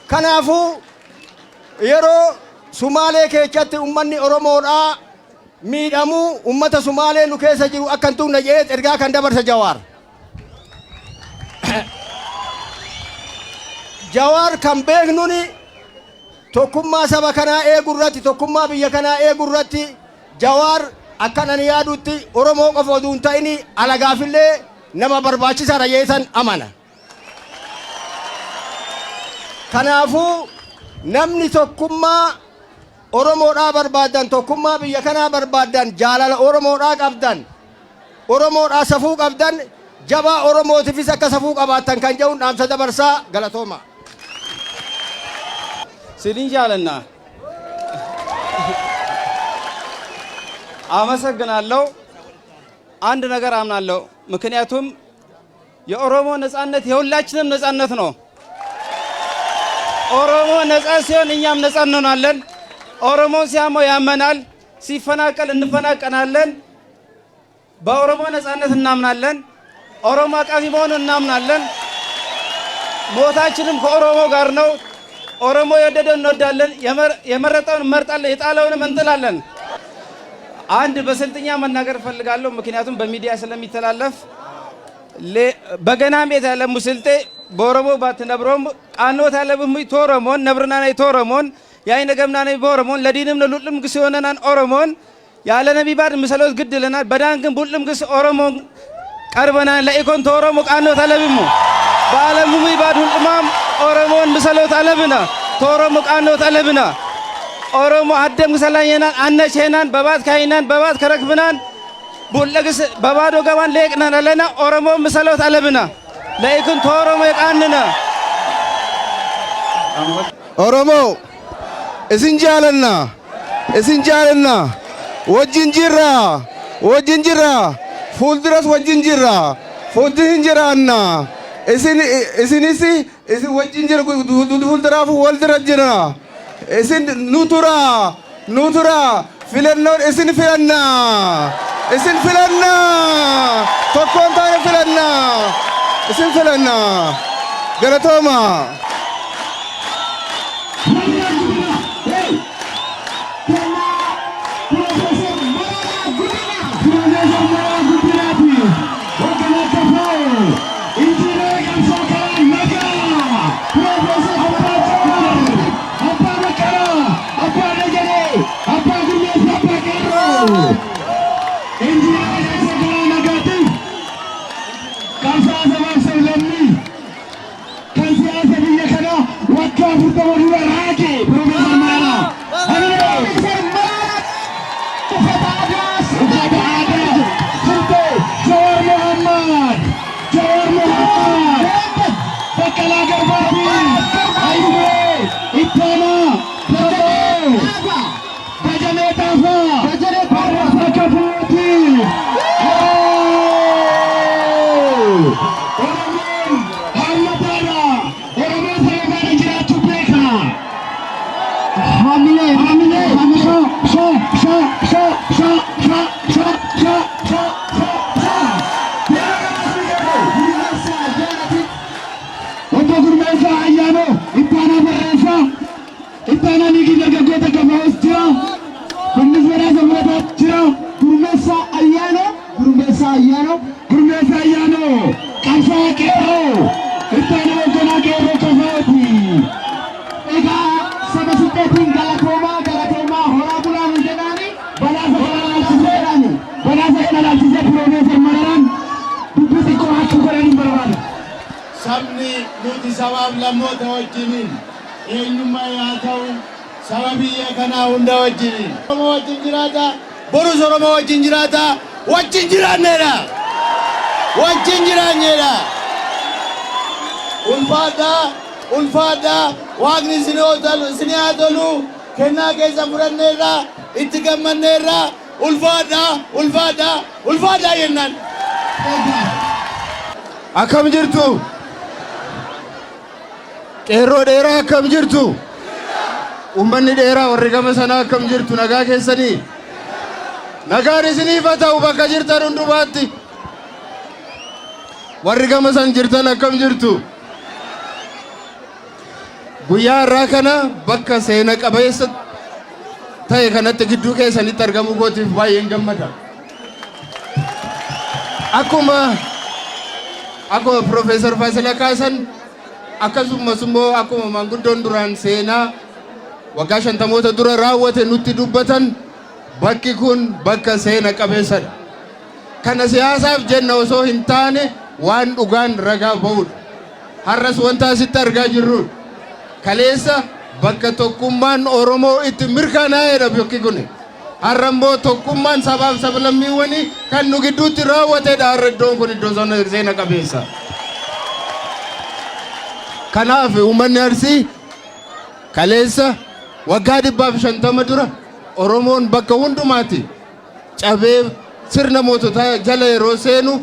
Kanaafuu yeroo Sumaalee keessatti uummanni Oromoodhaa miidhamuu, uummata Sumaalee nu keessa jiru akka hin tuqne je'eet ergaa kan dabarse Jawaar. Jawaar kan beeknuni tokkummaa saba kanaa eeguu irratti, tokkummaa biyya kanaa eeguu irratti. Jawaar akkan ani yaadutti Oromoo qofa oduu hin ta'in alagaafillee nama barbaachisaadha jeetan amana. Kanaafuu namni tokkummaa Oromoodhaa barbaaddan, tokkummaa biyya kanaa barbaaddan, jaalala Oromoodhaa qabdan, Oromoodhaa safuu qabdan, jabaa Oromootifis akka safuu qabaattan kan jedhuun dhaamsa dabarsaa. Galatooma. Sinin jaalanna. አመሰግናለሁ። አንድ ነገር አምናለሁ። ምክንያቱም የኦሮሞ ነጻነት የሁላችንም ነጻነት ነው። ኦሮሞ ነጻ ሲሆን እኛም ነጻ እንሆናለን። ኦሮሞ ሲያመው ያመናል፣ ሲፈናቀል እንፈናቀናለን። በኦሮሞ ነጻነት እናምናለን። ኦሮሞ አቃፊ መሆኑን እናምናለን። ሞታችንም ከኦሮሞ ጋር ነው። ኦሮሞ የወደደውን እንወዳለን፣ የመረጠውን እንመርጣለን፣ የጣለውንም እንጥላለን። አንድ በስልጥኛ መናገር እፈልጋለሁ፣ ምክንያቱም በሚዲያ ስለሚተላለፍ። በገናም ቤት ያለ ሙስልጤ በኦሮሞ ባትነብሮም ቃኖት ያለብም ቶሮሞን ነብርናና ቶሮሞን ያይ ነገምናና በኦሮሞን ለዲንም ለሉልም ግስ የሆነናን ኦሮሞን ያለ ነቢ ባድ ምሰሎት ግድ ለናል በዳን ግን ቡልም ግስ ኦሮሞን ቀርበና ለኢኮን ቶሮሞ ቃኖት አለብሙ በዓለሙ ባድ ሁልማም ኦሮሞን ምሰሎት አለብና ቶሮሞ ቃኖት አለብና ኦሮሞ አደም ግሰላየናን አነቼናን በባት ካይናን በባት ከረክብናን ቡለግስ በባዶ ገባን ለቅናን አለና ኦሮሞ ምሰሎት አለብና ለኢኩን ቶሮሞ የቃንና። Oromoo, isin jaalanna, isin jaalanna. Wajjin jirra, wajjin jirra, fuulduras wajjin jirra, fuuldura hin jiraanna. Isin isinis isin wajjin jira, fuulduraaf wal dura jira. Isin nu tura, nu tura. Filannoon isin filanna, isin filanna, tokkoon taane filanna. Isin filanna. Galatooma. Piroofeesar Mararaa Guddinaati. Hoogganaa KFO. Injiinara qabsoo karaa nagaa. Piroofeesar Abbaa Jawaar. Abbaa Baqqalaa. Abbaa Dajanee. Abbaa Gurmeessaa Abbaa Qeerroo. Injiinara qabsoo karaa nagaatiif qabsaa'aa sabaaf sablammii kan siyaasa biyya kanaa waggaa 40 dura raage Piroofeesar Mararaa. Piroofeesar Mararaa uffata aadaa uffata aadaa Turte Jawaar Mohammad. Jawaar Mohammad. Baqqalaa Garbaatii. Hayyuu Ittaanaa Taboo. Dajanee Xaafaa. Barreessaa KFOti. Oromoon hammataadha. Oromoon saba faana jiraachuu beeka. Hamilee, hamilee, sha, sha, sha, sha, sha, sha, sha, sha, sha, sha, sha. Obbo Gurmeessaa Ayyaanoo Ittaanaa Barreessaa Ittaanaa Liigii Dargaggoota KFOs jira. Innis badhaasa fudhataa jira. Gurmeessaa Ayyaanoo, Gurmeessaa Ayyaanoo, Gurmeessaa Ayyaanoo qabsaa'aa qeerroo Ittaanaa hoogganaa qeerroo KFOti. Egaa saba Silxeetiin galatoomaa, galatoomaa, horaa bulaa nu jedhaani. Badhaasa kana laalchisee badhaasa kana laalchisee Piroofeesar Mararaan dubbii xiqqoo akka godhan hin barbaada. Sabni nuti sabaaf lammoota wajjiniin eenyummaa yaa ta'u saba biyya kanaa hunda wajjiniin. Oromoo wajjin jiraata, borus Oromoo wajjin jiraata, wajjin jiraanneedha. Wajjin jiraanneedha. Ulfaadhaa, ulfaadhaa, Waaqni isin haa tolu, kennaa keessan fudhanneerra, itti gammanneerra, ulfaadhaa, ulfaadhaa, ulfaadhaa jennaan. Akkam jirtu? Qeerroo dheeraa akkam jirtu? Uummanni dheeraa warri gama sanaa akkam jirtu? Nagaa keessanii? Nagaan isiniif haa ta'u bakka jirtan hundumaatti. Warri gama san jirtan akkam jirtu? Guyyaa har'aa kana bakka seena qabeessa ta'e kanatti gidduu keessanitti argamuu kootiif baay'een gammada. Akkuma Piroofeesar Faasila kaasan, akkasumas immoo akkuma maanguddoon duraan seenaa waggaa 50moota dura raawwate nutti dubbatan, bakki kun bakka seena qabeessadha. Kana siyaasaaf jenna osoo hin taane waan dhugaan ragaa ba'udha. Har'as wanta asitti argaa jirrudha. Kaleessa bakka tokkummaan Oromoo itti mirkanaa'edha bakki kun. Har'a immoo tokkummaan sabaaf sablammiiwwanii kan nu gidduutti raawwatedha. Har'a iddoon kun iddoo seena qabeessa. Kanaaf uummanni Arsii kaleessa waggaa 150 dura Oromoon bakka hundumaatti cabee sirna moototaa jala yeroo seenu,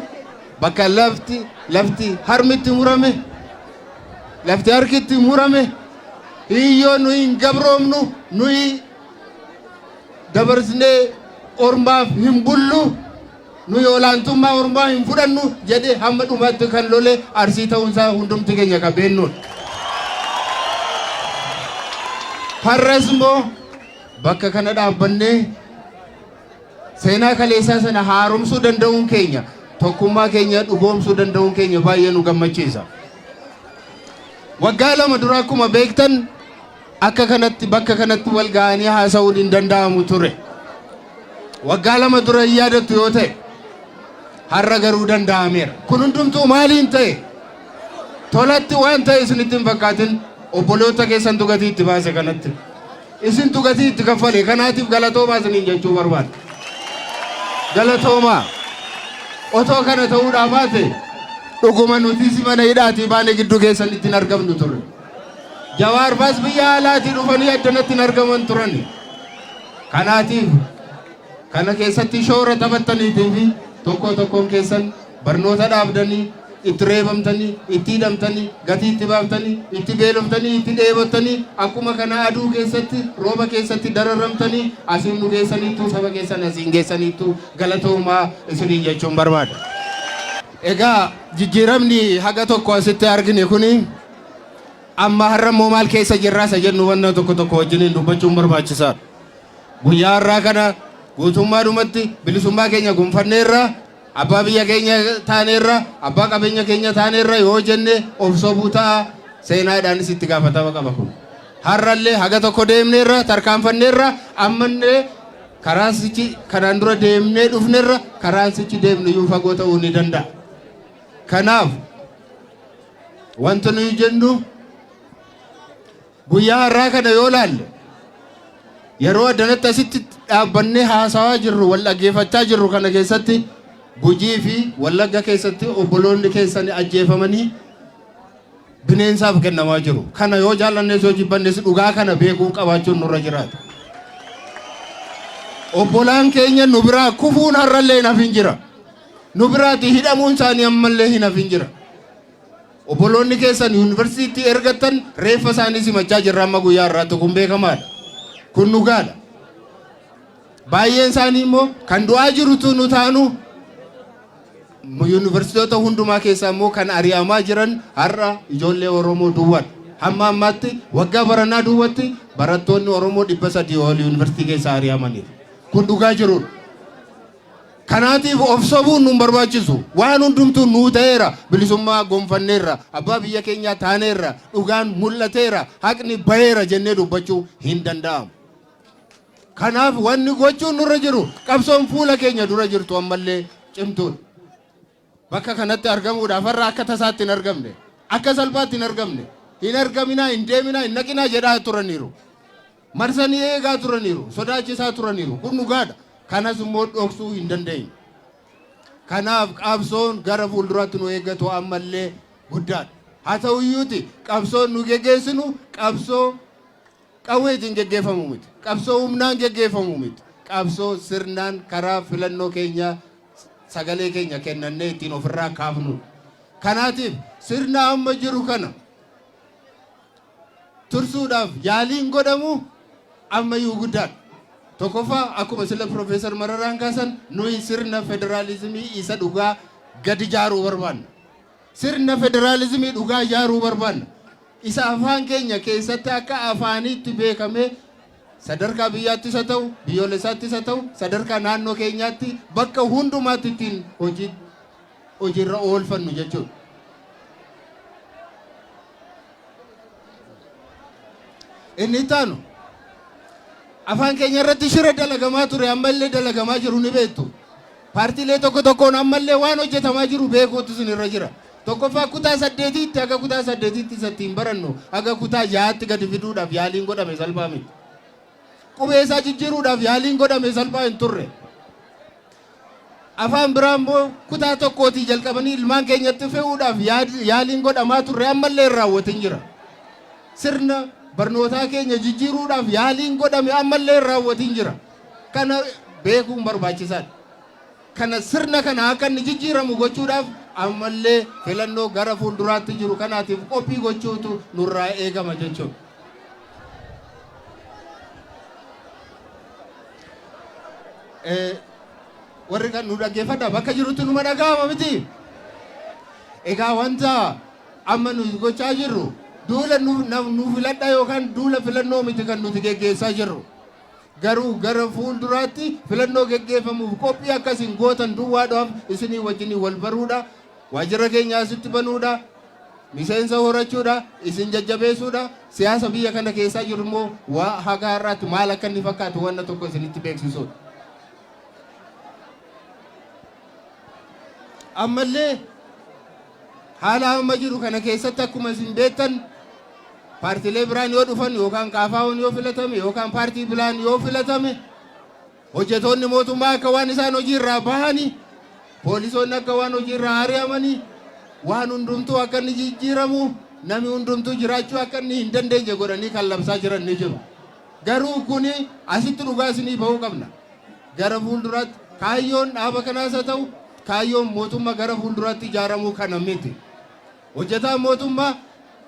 bakka lafti harmitti murame, lafti harkitti murame, hiyyoo nuyi hin gabroomnu, nuyi dabarsinee ormaaf hin bullu, nuyi olaantummaa ormaa hin fudhannu jedhee hamma dhumaatti kan lole Arsii ta'uunsaa hundumti keenya kan beeknudha. Har'as immoo bakka kana dhaabbannee seenaa kaleessaa sana haaromsuu danda'uun keenya, tokkummaa keenya dhugoomsuu danda'uun keenya baay'ee nu gammachiisa. Waggaa 2 dura akkuma beektan akka kanatti bakka kanatti wal ga'anii haasa'uun hin danda'amu ture. Waggaa 2 dura hin yaadattu yoo ta'e, har'a garuu danda'ameera. Kun hundumtuu maaliin ta'e? Tolatti waan ta'e isinitti hin fakkaatin, obboloota keessantu gatii itti baase kanatti. Isintu gatii itti kaffale, kanaatiif galatoomaa isiniin jechuu barbaada. Galatoomaa. Otoo kana ta'uudhaa baate dhuguma nutis mana hidhaatii baane gidduu keessanitti hin argamnu ture. Jawaar faas biyya alaatii dhufanii addanatti hin argaman turan. Kanaatiif kana keessatti shoora taphattaniitii fi tokko tokkoon keessan barnoota dhaabdanii, itti reebamtanii, itti hidhamtanii, gatii itti baaftanii, itti beeloftanii, itti dheebottanii, akkuma kana aduu keessatti, rooba keessatti dararamtanii asiin nu geessaniittu, saba keessan asiin geessaniittu, galatoomaa isiniin jechuun barbaada. Egaa jijjiiramni haga tokko asitti argine kuni amma har'a immoo maal keessa jirraa isa jennu wanna tokko tokko wajjiniin dubbachuun barbaachisaadha. Guyyaa har'aa kana guutummaadhumatti bilisummaa keenya gonfanneerra, abbaa biyya keenya taaneerra, abbaa qabeenya keenya taaneerra yoo jenne of sobuu ta'a, seenaadhaanis itti gaafatama qaba kun. Har'allee haga tokko deemneerra, tarkaanfanneerra, ammallee karaan sichi kanaan dura deemnee dhufnerra karaan sichi deemnu iyyuu fagoo ta'uu ni danda'a. Kanaaf wanti nuyi jennu guyyaa har'aa kana yoo laalle yeroo addanatti asitti dhaabbannee haasawaa jirru wal dhaggeeffachaa jirru kana keessatti Gujii fi Wallagga keessatti obboloonni keessan ajjeefamanii bineensaaf kennamaa jiru. Kana yoo jaallannes yoo jibbannes dhugaa kana beekuu qabaachuun nurra jiraata. Obbolaan keenya nu biraa kufuun har'allee hin hafin jira. Nu biraati hidhamuun isaanii ammallee hin hafin jira. Obboloonni keessan yuunivarsiitii ergattan reeffa isaanii simachaa jirra amma guyyaa har'aatti kun beekamaadha. Kun dhugaadha. Baay'een isaanii immoo kan du'aa jirutu nu taanu yuunivarsiitota hundumaa keessaa immoo kan ari'amaa jiran har'a ijoollee Oromoo duwwaadha. Hamma ammaatti waggaa baranaa duwwatti barattoonni Oromoo 300 ol yuunivarsiitii keessaa ari'amaniiru. Kun dhugaa jirudha. Kanaatiif of sobuun nun barbaachisu. Waan hundumtuu nuu ta'eera. Bilisummaa gonfanneerra. Abbaa biyya keenyaa taaneerra. Dhugaan mul'ateera. Haqni baheera jennee dubbachuu hin danda'amu. Kanaaf wanni gochuun nurra jiru qabsoon fuula keenya dura jirtu ammallee cimtuudha. Bakka kanatti argamuudhaaf har'a akka tasaatti hin argamne. Akka salphaatti hin argamne. Hin argaminaa, hin deeminaa, hin naqinaa jedhaa turaniiru. Marsanii eegaa turaniiru, sodaachisaa turaniiru. Kun dhugaadha. Kanas immoo dhoksuu hin dandeenyu. Kanaaf qabsoon gara fuulduraatti nu eeggatu ammallee guddaadha. Haa ta'uyyuuti qabsoon nu geggeessinu qabsoo qawweetiin geggeeffamu miti. Qabsoo humnaan geggeeffamu miti. Qabsoo sirnaan karaa filannoo keenya sagalee keenya kennannee ittiin ofirraa kaafnudha. Kanaatiif sirna amma jiru kana tursuudhaaf yaaliin godhamu ammayyuu guddaadha. Tokkoffaa akkuma sila Piroofeesar Mararaan kaasan nuyi sirna federaalizimii isa dhugaa gadi ijaaruu barbaanna. Sirna federaalizimii dhugaa ijaaruu barbaanna. Isa afaan keenya keessatti akka afaaniitti beekamee sadarkaa biyyaattis haa ta'u, biyyoolessaattis haa ta'u, sadarkaa naannoo keenyaatti bakka hundumaatti ittiin hojii hojiirra oolfannu jechuudha. Inni itti aanu afaan keenya irratti shira dalagamaa ture ammallee dalagamaa jiru ni beektu. Paartiilee tokko tokkoon ammallee waan hojjetamaa jiru beekuutu isin irra jira. Tokkoffaa kutaa saddeetiitti haga kutaa saddeetiitti isa ittiin barannu haga kutaa jahaatti gadi fiduudhaaf yaaliin godhame salphaa miti. Qubee isaa jijjiiruudhaaf yaaliin godhame salphaa hin turre. Afaan biraa immoo kutaa tokkootii jalqabanii ilmaan keenyatti fe'uudhaaf yaaliin godhamaa turre ammallee hin raawwatin jira. Sirna barnootaa keenya jijjiiruudhaaf yaaliin godhame ammallee hin raawwatin jira. Kana beekuun barbaachisaadha. Kana sirna kana akka inni jijjiiramu gochuudhaaf ammallee filannoo gara fuulduraatti jiru kanaatiif qophii gochuutu nurraa eegama jechuudha. Warri kan nu dhaggeeffadha bakka jirutti numa dhaga'ama miti. Egaa wanta amma nuti gochaa jirru duula nu filadha yookaan duula filannoo miti kan nuti geggeessaa jirru. Garuu gara fuulduraatti filannoo geggeeffamuuf qophii akka isin gootan duwwaadhaaf isinii wajjinii wal baruudha. Waajjira keenya asitti banuudha. Miseensa horachuudha. Isin jajjabeessuudha. Siyaasa biyya kana keessaa jiru immoo waa haga har'aatti maal akka inni fakkaatu wanna tokko isinitti beeksisuudha. Ammallee haala amma jiru kana keessatti akkuma isin beektan paartiilee biraan yoo dhufan yookaan KFO'n yoo filatame yookaan paartii biraan yoo filatame hojjetoonni mootummaa akka waan isaan hojii irraa bahanii, poolisoonni akka waan hojii irraa ari'amanii, waan hundumtuu akka inni jijjiiramu, namni hundumtuu jiraachuu akka inni hin dandeenye godhanii kan labsaa jiran ni jiru. Garuu kuni asitti dhugaa isinii bahuu qabna. Gara fuulduraatti kaayyoon dhaaba kanaas haa ta'u kaayyoon mootummaa gara fuulduraatti ijaaramuu kana miti. Hojjetaan mootummaa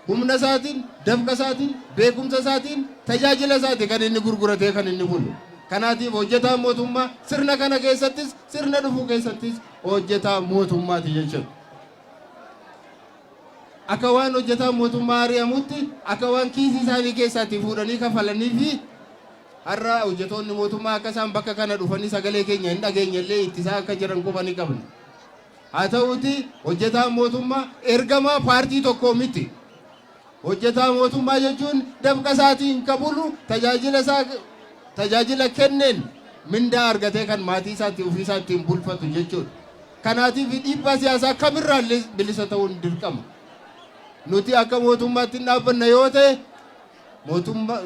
humna isaatiin, dafqa isaatiin, beekumsa isaatiin, tajaajila isaati kan inni gurguratee kan inni bulu. Kanaatiif hojjetaan mootummaa sirna kana keessattis sirna dhufu keessattis hojjetaa mootummaati jechuudha. Akka waan hojjetaan mootummaa ari'amutti, akka waan kiisii isaanii keessaatti fuudhanii kafalanii fi har'a hojjetoonni mootummaa akka isaan bakka kana dhufanii sagalee keenya hin dhageenye illee ittisaa akka jiran quba ni qabna. Haa ta'uuti, hojjetaan mootummaa ergamaa paartii tokkoo miti. Hojjetaa mootummaa jechuun dafqa isaatiin ka bulu, tajaajila isaa tajaajila kenneen mindaa argatee kan maatii isaatti, ofii isaa ittiin bulfatu jechuudha. Kanaatiif dhiibbaa siyaasaa kamirraallee bilisa ta'uun dirqama. Nuti akka mootummaatti hin dhaabbanna yoo ta'e, mootummaa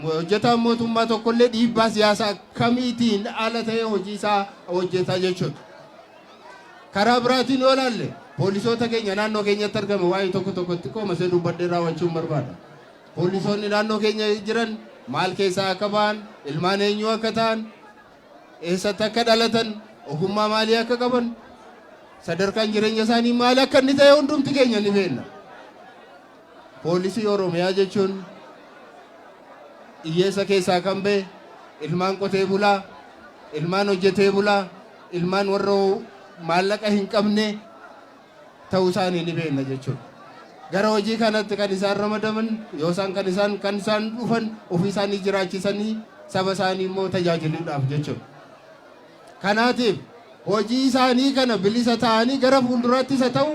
hojjetaan mootummaa tokkollee dhiibbaa siyaasaa kamiitiin ala ta'ee hojii isaa hojjeta jechuudha. Karaa biraatiin yoo ilaalle, poolisoota keenya naannoo keenyatti argame waa'ee tokko tokkotti qomasee dubbadhee raawwachuun barbaada. Poolisoonni naannoo keenya jiran maal keessaa akka ba'an, ilmaan eenyuu akka ta'an, eessatti akka dhalatan, ogummaa maalii akka qaban, sadarkaan jireenya isaanii maal akka inni ta'e hundumti keenya ni beekna. Poolisii Oromiyaa jechuun hiyyeessa keessaa kan ba'e, ilmaan qotee bulaa, ilmaan hojjetee bulaa, ilmaan warra maallaqa hin qabne ta'uu isaanii ni beekna jechuudha. Gara hojii kanatti kan isaan ramadaman, yoo isaan kan isaan dhufan, ofii isaanii jiraachisanii saba isaanii immoo tajaajiluudhaaf jechuudha. Kanaatiif hojii isaanii kana bilisa ta'anii gara fuulduraattis haa ta'u,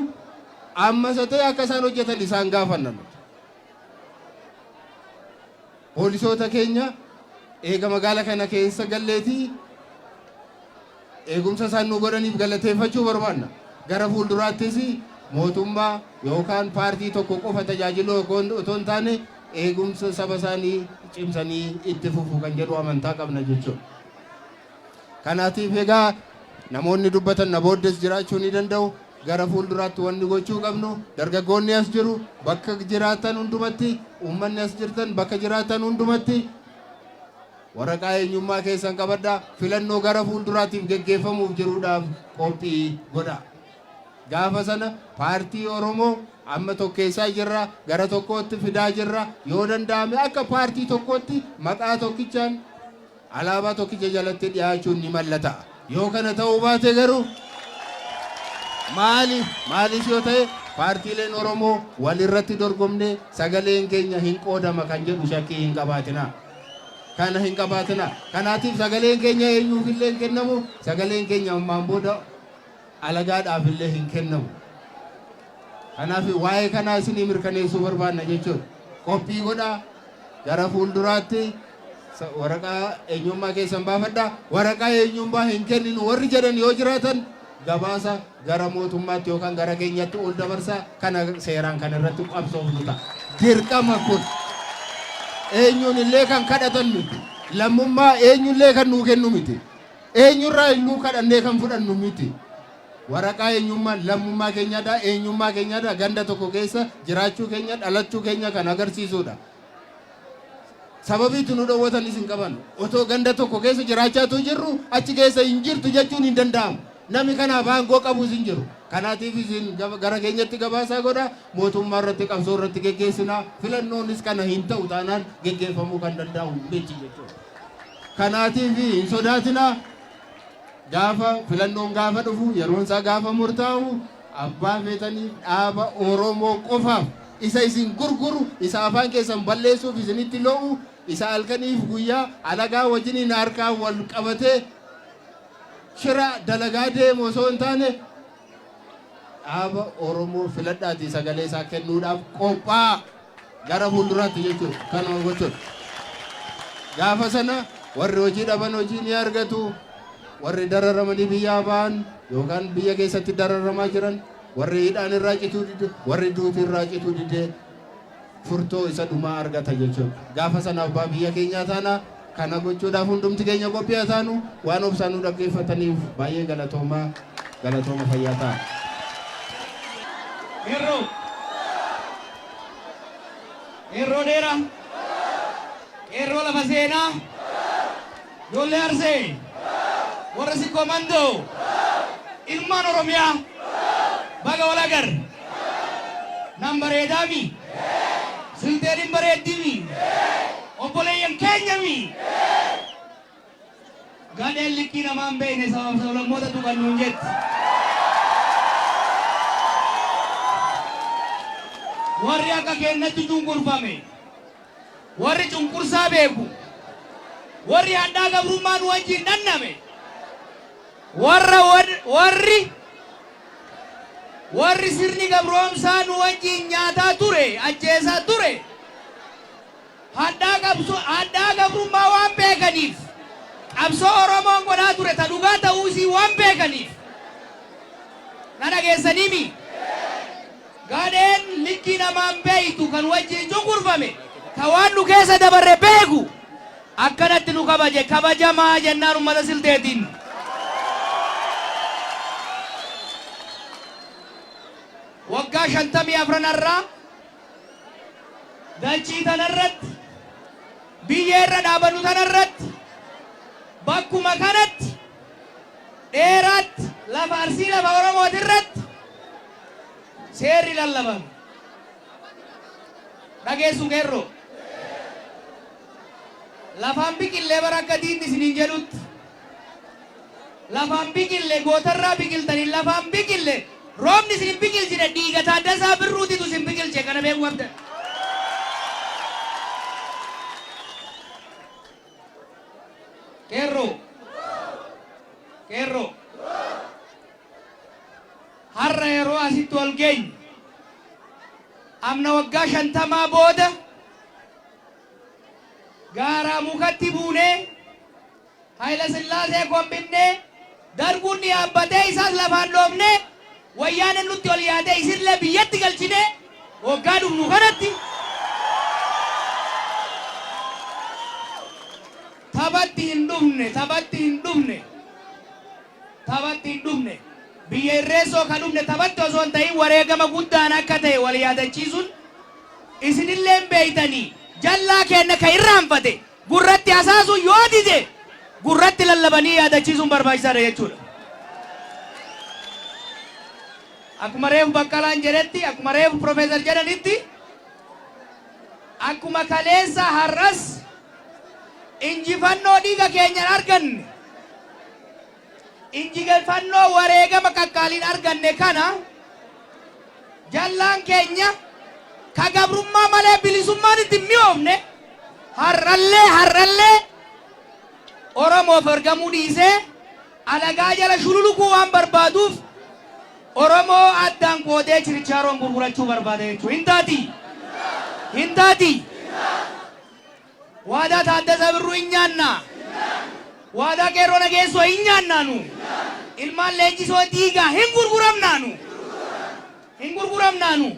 ammas haa ta'e, akka isaan hojjetan isaan gaafanna nuti. Poolisoota keenya eega magaala kana keessa galleetii eegumsa isaan nu godhaniif galateeffachuu barbaanna. Gara fuulduraattis mootummaa yookaan paartii tokko qofa tajaajiluu otoo hin taane, eegumsa saba isaanii cimsanii itti fufu kan jedhu amantaa qabna jechuudha. Kanaatiif egaa namoonni dubbatan na booddees jiraachuu ni danda'u. Gara fuulduraatti wanni gochuu qabnu, dargaggoonni as jiru bakka jiraatan hundumatti, uummanni as jirtan bakka jiraatan hundumatti, waraqaa eenyummaa keessan qabadhaa, filannoo gara fuulduraatiif geggeeffamuuf jiruudhaaf qophii godha. Gaafa sana paartii Oromoo amma tokkeessaa jirra, gara tokkootti fidaa jirra. Yoo danda'ame akka paartii tokkootti maqaa tokkichaan alaabaa tokkicha jalatti dhiyaachuun ni mallata'a. Yoo kana ta'uu baate garuu, maali maalis yoo ta'e, paartiileen Oromoo wal irratti dorgomnee sagaleen keenya hin qoodama kan jedhu shakkii hin qabaatinaa. Kana hin qabaatinaa. Kanaatiif sagaleen keenya eenyuuf illee hin kennamu, sagaleen keenya ammaan booda alagaadhaaf illee hin kennamu. Kanaaf waa'ee kanaa isinii mirkaneessuu barbaanna jechuudha. Qophii godhaa, gara fuulduraatti waraqaa eenyummaa keessan baafadhaa. Waraqaa eenyummaa hin kenninu warri jedhan yoo jiraatan, gabaasa gara mootummaatti yookaan gara keenyatti ol dabarsaa, kana seeraan kan irratti qabsoofnu ta'a. Dirqama kun eenyuun illee kan kadhatan miti. Lammummaa eenyullee kan nuu kennu miti. Eenyurraa illuu kadhannee kan fudhannu miti. Waraqaa eenyummaa lammummaa keenyadha, eenyummaa keenyadha, ganda tokko keessa jiraachuu keenya, dhalachuu keenya kan agarsiisudha. Sababii itti nu dhowwatanis hin qaban. Otoo ganda tokko keessa jiraachaatu jirru achi keessa hin jirtu jechuun hin danda'amu. Namni kanaaf aangoo qabus hin jiru. Kanaatiif isin gara keenyatti gabaasaa godha. Mootummaa irratti qabsoo irratti geggeessina. Filannoonis kana hin ta'u taanaan geggeeffamuu kan danda'u miti jechuudha. Kanaatiif hin sodaatinaa. Gaafa filannoon gaafa dhufu, yeroon isaa gaafa murtaa'u, abbaa feetaniif, dhaaba Oromoo qofaaf, isa isin gurguru, isa afaan keessan balleessuuf isinitti lo'u, isa halkaniif guyyaa alagaa wajjiniin harkaan wal qabatee shira dalagaa deemu osoo hin taane, dhaaba Oromoo filadhaatii sagalee isaa kennuudhaaf qophaa'a gara fuulduraatti jechuudha. Kanuma gochuudha. Gaafa sana warri hojii dhaban hojii ni argatu. Warri dararamanii biyyaa ba'an yookaan biyya keessatti dararamaa jiran, warri hidhaan irraa cituu dide, warri duuti irraa cituu dide furtoo isa dhumaa argata jechuudha. Gaafa sana abbaa biyya keenyaa taana. Kana gochuudhaaf hundumti keenya qophii haa taanu. Waan obsaan nu dhaggeeffataniif baay'ee galatoomaa, galatooma, fayyaa ta'a. Qeerroo! Qeerroo dheeraa! Qeerroo lafa seenaa! Ijoollee Arsee! Warra Sikkoo Mandoo! Ilmaan Oromiyaa! Baga wal agarre! Nan bareedaami? Silteen hin bareeddimi? Obboleeyyan keenyami? Gadheen likkii namaa hin beekne sabaaf sablammoota tuqan nuun jetti. Warri akka keennatti cunqurfame, warri cunqursaa beeku, warri hadhaa gabrummaa nu wajjin dhanname, warra warri warri sirni gabroomsaa nu wajjin nyaataa ture, ajjeesaa ture, hadhaa qabsoo hadhaa gabrummaa waan beekaniif, qabsoo Oromoon godhaa ture ta dhugaa ta'uu isii waan beekaniif, na dhageessaniimi? Gadheen likkii namaan beeytu kan wajjin cunqurfame, ka waan nu keessa dabarre beeku, akkanatti nu kabaje. Kabajamaa jennaan ummata Silteetiin. Waggaa 54 irraa dachii tanarratti, biyya irra dhaabannu tanarratti, bakkuma kanatti, dheeraatti, lafa Arsii, lafa Oromootirratti seerri lallabame. Dhageessu qeerroo? Lafaan biqillee bara akka diinni isiniin jedhutti. Lafaan biqille, gootarraa biqiltanii lafaan biqille, roobni isin hin biqilchine, dhiiga Taaddasaa Birruutitu isin biqilche, kana beekuu qabdan. Qeerroo. Qeerroo. Har'a yeroo asitti wal geenyu, amna waggaa 50 booda gaaraa mukatti buunee, Hayila Sillaasee kombifnee, Darguun ni yaabbatee isaas lafaan dhoofnee, Wayyaaneen nutti ol yaatee isinillee biyyatti galchinee waggaa dhufnu kanatti taphatti hin dhufne, taphatti hin dhufne, taphatti hin dhufne. Biyya Irreessoo ka dhufne taphatti osoo hin ta'in wareegama guddaan akka ta'e wal yaadachiisuun, isinilleen beeytanii, jallaa keenna ka irraanfate gurratti hasaasuun, yoo dide gurratti lallabanii yaadachiisuun barbaachisaadha jechuudha. Akkuma reefu Baqqalaan jedhetti, akkuma reefu Profeesar jedhanitti, akkuma kaleessa har'as injifannoo dhiiga keenyan arganne, injifannoo wareegama qaqqaaliin arganne kana, jallaan keenya ka gabrummaa malee bilisummaan itti hin mi'oofne har'allee Oromoof ergamuu dhiisee alagaa jala shululukuu waan barbaaduuf Oromoo addaan qoodee chirichaaroon gurgurachuu barbaada jechuudha. Hin taati! Hin taati! Waadaa Taaddasaa Birruu hin nyaanna. Waadaa Qeerroo Nageessoo hin nyaannaa nu. Ilmaan Leenjisoo Diigaa hin gurguramnaa nu. Hin gurguramnaa nu.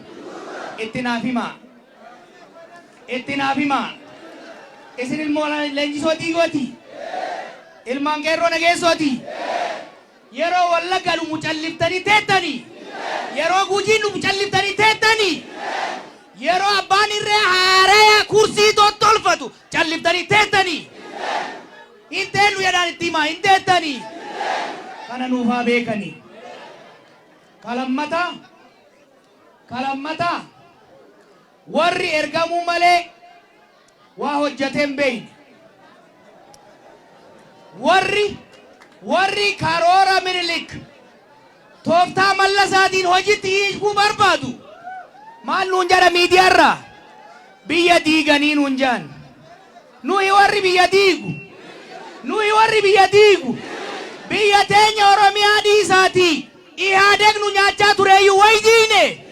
Itti naaf himaa. Itti naaf himaa. Isin ilmoo Leenjisoo Diigooti? Ilmaan Qeerroo Nageessooti? Yeroo Wallagga dhumu calliftanii teettanii? Yeroo Gujiin dhumu calliftanii teettanii? Yeroo abbaan irree haaraya kursii tottolfatu calliftanii teettanii? Hin teennu jedhaan itti himaa, hin teettanii? Kana nuuf haa beekanii. Ka lammataa, ka lammataa warri ergamuu malee waa hojjatee hin beeyne, warri warri karoora Minilik tooftaa Mallasaatiin hojitti hiikuu barbaadu maal nuun jedha miidiyaarraa? Biyya diiganii nuun jedhan. Nuyi warri biyya diigu, nuyi warri biyya diigu, biyya teenya Oromiyaa dhiisaatii Ihaadeg nu nyaachaa tureeyyuu way diine?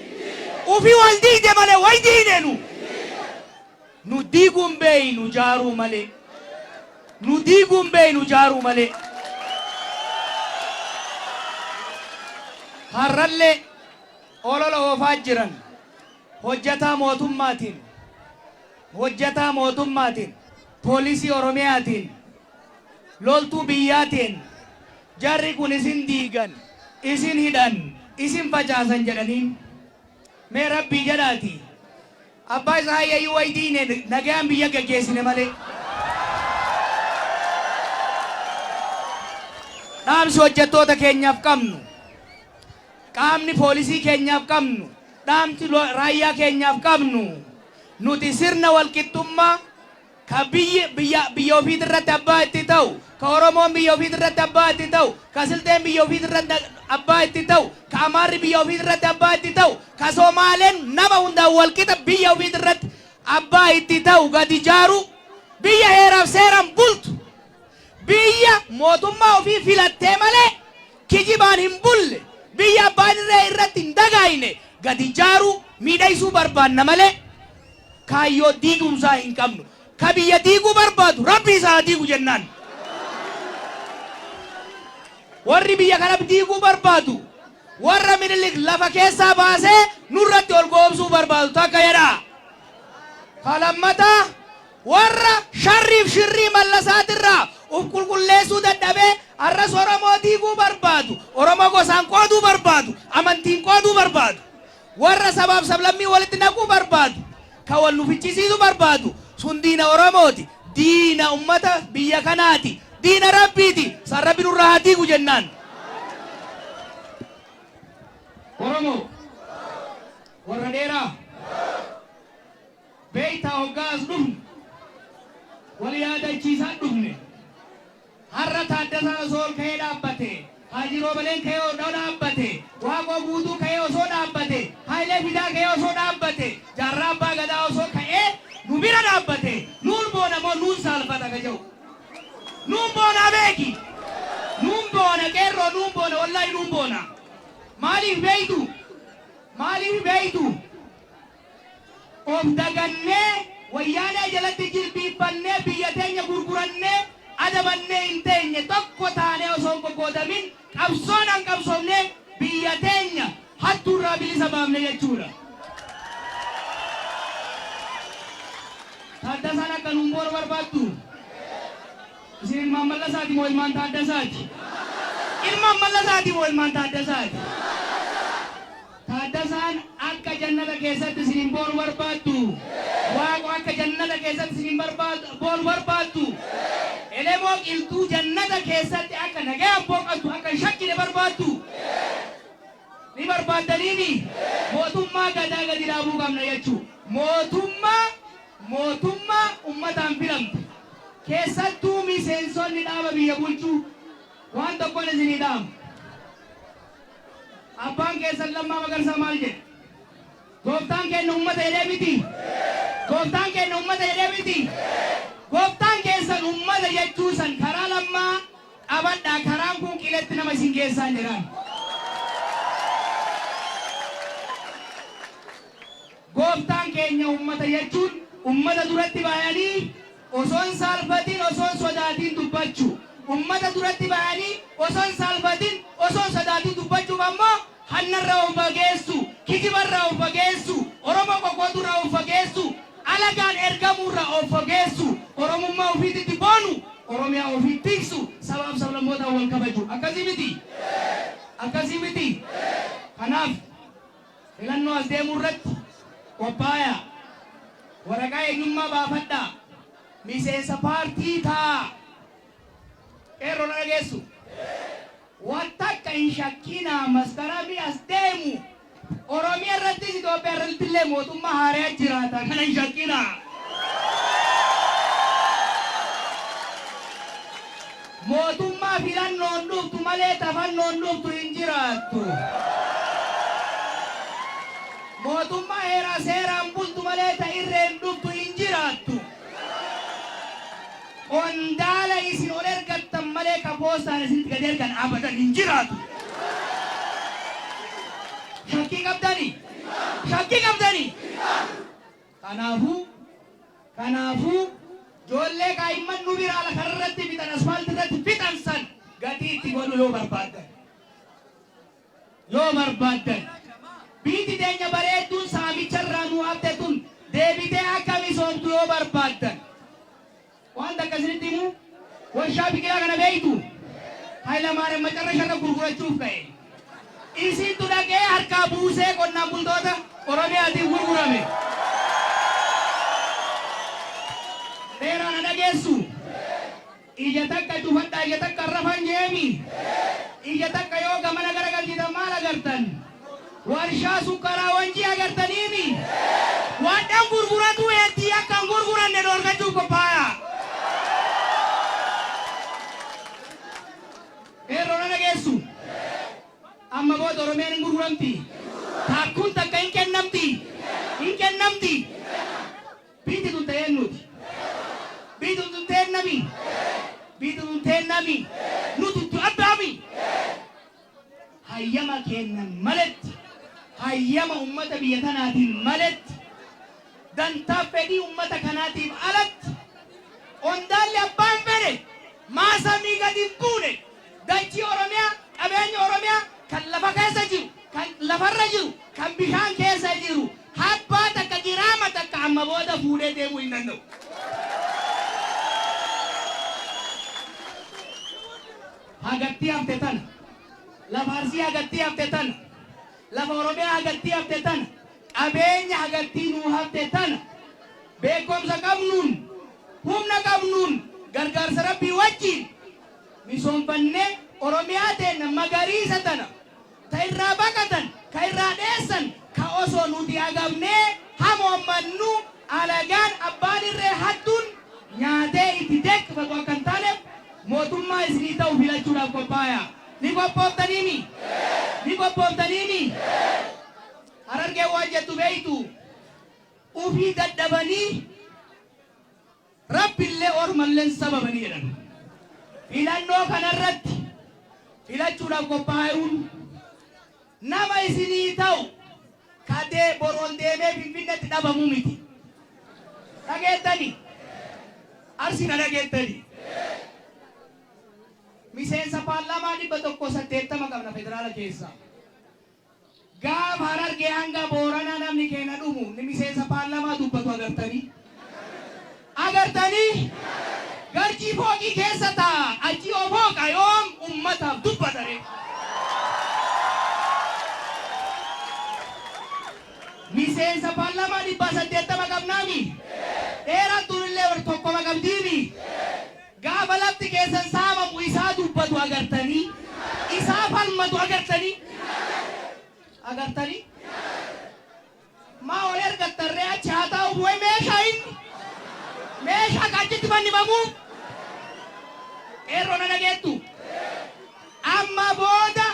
Ufi wal diigde malee way diine nu? Nu diiguu hin beeynu, jaaruu malee. Nu diiguu hin beeynu, jaaruu malee. Har'allee olola oofaa jiran hojjataa mootummaatiin, hojjataa mootummaatiin, poolisii Oromiyaatiin, loltuu biyyaatiin jarri kun isin diigan, isin hidhan, isin facaasan jedhanii. Mee Rabbii jedhaatii, Abbaa Tsahayyeeyyuu way diine, nagayaan biyya gaggeessine malee. Dhaamsi hojjettoota keenyaaf qabnu, qaamni poolisii keenyaaf qabnu, dhaamsi raayyaa keenyaaf qabnu, nuti sirna walqixxummaa ka biyyi biyya biyya ofiit irratti abbaa itti ta'u, ka Oromoon biyya ofiit irratti abbaa itti ta'u, ka Silxeen biyya ofiit irratti abbaa itti ta'u, ka Amaarri biyya ofii irratti abbaa itti ta'u, ka Somaaleen nama hundaan walqixa biyya ofii irratti abbaa itti ta'u gad ijaaru, biyya heeraaf seeraan bultu, biyya mootummaa ofii filattee malee kijibaan hin bulle, biyya abbaan irree irratti hin dagaayne gad ijaaru miidhaysuu barbaanna malee kaayyoo diigumsaa hin qabnu. Ka biyya diiguu barbaadu Rabbi isa haa diigu jennaan. Warri biyya kana diiguu barbaadu warra Minilik lafa keessaa baasee nurratti ol goobsuu barbaadu takka jedha. Ka lammataa warra sharriif shirrii Mallasaatirraa uf qulqulleessuu dadhabee arras Oromoo diiguu barbaadu, Oromoo gosaan qooduu barbaadu, amantiin qooduu barbaadu, warra sabaaf sablammii walitti naquu barbaadu, ka wal nu ficcisiisuu barbaadu, sun diina Oromooti, diina ummata biyya kanaati, diina Rabbiiti, san Rabbi nurraa haa diigu jennaan. Oromoo warra dheeraa beeytaa hoggaa as dhufne wal yaadachiisaa dhufne. Har'a Taaddasaan osoo ol ka'ee dhaabbate, Haajii Roobaleen ka'ee odoo dhaabbate, Waaqoo Guutuu ka'ee osoo dhaabbate, Hayilee Fidaa ka'ee osoo dhaabbate, Jaarraa Abbaa Gadaa osoo ka'ee nu bira dhaabbate, nuun boona moo nuun saalfata ka jedhu. Nuun boonaa beeki. Nuun boona qeerroo, nuun boona, wallaahi nuun boona. Maaliif beeytu? Maaliif beeytu? Of dagannee Wayyaanee jalatti jilbiiffannee biyya teenya gurgurannee adabannee hin teenye. Tokko taanee osoo hin qoqqoodamin qabsoodhaan qabsoofnee biyya teenya hattuurraa bilisa baafne jechuudha. Taaddasaan akka nuun boonu barbaadduu? Isin ilmaan Mallasaati moo ilmaan Taaddasaati? Ilmaan Mallasaati moo ilmaan Taaddasaati? Taaddasaan akka jannata keessatti isiniin boonu barbaaddu? Waaqo akka jannata keessatti isiniin boonu barbaaddu? Elemoo Qilxuu jannata keessatti akka nagayaan boqattu akka hin shakkine barbaaddu? Ni barbaaddaniimi? Mootummaa Gadaa gadi dhaabuu qabna jechuu. Mootummaa mootummaa ummataan filamte. Keessattuu miseensonni dhaaba biyya bulchuu waan tokkon isinii dhaama. Abbaan keessan Lammaa Magarsaa maal jedhe? Gooftaan keenna ummata jedhee miti? Gooftaan keenna ummata jedhee miti? Gooftaan keessan ummata jechuu san karaa Lammaa qabadhaa, karaan kun qiletti nama isin geessaan jedhaan. Gooftaan keenya ummata jechuun ummata duratti bayanii osoo hin saalfatin, osoo hin sodaatin dubbachuu. Ummata duratti bayanii osoo hin saalfatin, osoo hin sodaatin dubbachuuf ammoo hannarraa of fageessu, kijibarraa of fageessu, Oromoo qoqqooduurraa of fageessu, alagaan ergamuurraa of fageessu, Oromummaa ofiititti boonu, Oromiyaa ofii tiksu, sabaaf sablammootaan wal kabaju. Akkasii miti? Akkasii miti? Kanaaf filannoo as deemuu irratti qophaayaa. Waraqaa eenyummaa baafadhaa. Miseensa paartii ta'aa. Qeerroo na dhageessu? Waan takka hin shakkinaa, Maskaramii as deemu Oromiyaa irrattis Itoophiyaa irratti illee mootummaa haaraya jiraata, kana hin shakkinaa. Mootummaa filannoon dhuftu malee tafannoon dhuftu hin jiraattu. Mootummaa heeraa seeraan bultu malee ta irreen dhuftu hin jiraattu. Qondaala isin ol ergattan malee ka poostaan isinitti gad ergan abadan hin jiraatu. Shakkii qabdanii? Shakkii qabdanii? Kanaafuu Kanaafuu joollee kaa'imman nu biraa lafarratti fixan, asfaaltii irratti fixan san gatii itti godhuu yoo barbaaddan. Yoo barbaaddan. Biiti teenya bareedduun saamicha irraa nuu hafte tun deebitee akka misoomtu yoo barbaaddan. Waan takka isinitti himuu? Warshaa biqilaa kana beektu? Hayilamaariyaam macarrasha irra gurgurachuuf ka'e. Isintu dhaqee harkaa buusee qonnaan bultoota Oromiyaatiin gurgurame. Dheeraa na dhageessu? Ija takka cufadhaa, ija takka rafan jeemi. Ija takka yoo gamana garagalchitan maal agartan? Warshaa sukkaraa Wanjii agartaniimi? Waadhan gurguratuu heddii akka hin gurguranne dhoorgachuuf qophaayaa. Qeerroo na dhageessu? booda Oromiyaan hin gurguramti. Taakkuun takka hin kennamti. Hin kennamti. Biyyi tun ta'een nuti. Biyyi tun teennami. Biyyi tun teennami. Nuti abbaami. Hayyama kennan maletti, hayyama ummata biyya tanaatiin maletti, dantaa fedhii ummata kanaatiif alatti, qondaalli abbaan fedhe maasamii gadi hin buune dachii Oromiyaa, qabeenya Oromiyaa kan lafa keessa jiru, kan lafarra jiru, kan bishaan keessa jiru, habbaa takka giraama takka amma booda fuudhee deemuu hin danda'u. Hagattii hafte tana, lafa Arsii hagattii hafte tana, lafa Oromiyaa hagattii hafte tana, qabeenya hagattii nuu hafte tana, beekumsa qabnuun, humna qabnuun, gargaarsa Rabbii wajjin misoomfannee Oromiyaa teenna magariisa tana ta irraa baqatan, ka irraa dheessan, ka osoo nuti agabnee hamoommannu alagaan abbaan irree hattuun nyaatee itti deeqfatu akka hin taaneef mootummaa isinii ta'u filachuudhaaf qophaa'a. Ni qophooftaniimi? Ni qophooftaniimi? Harargee waan jettu beeytu, ufii dadhabanii Rabbillee ormalleen sababanii jedhan. Filannoo kanarratti filachuudhaaf qophaa'uun nama isinii ta'u kadee bor ol deemee Finfinneetti dhabamu miti. Dhageettani? Arsii na dhageettani? Miseensa paarlaamaa 180 qabna federaala keessaa. Gaafa Harargee hanga Booranaa namni keenya dhumu ni miseensa paarlaamaa dubbatu agartanii? Agartanii? Garjii fooqii keessa taa'a, achi ofooqa, yoom ummataaf dubbatare? Miseensa paarlaamaa 180 qabnaami? Dheerattuun illee bar tokkoma qabdiimi? Gaafa lafti keessan saamamu isaa dubbatu agartanii? Isaa falmatu agartanii? Agartanii? Maa ol ergattarree achi haa taa'uuf way meeshaa inni? Meeshaa ka achitti fannifamuuf? Qeerroo na dhageettu? Amma booda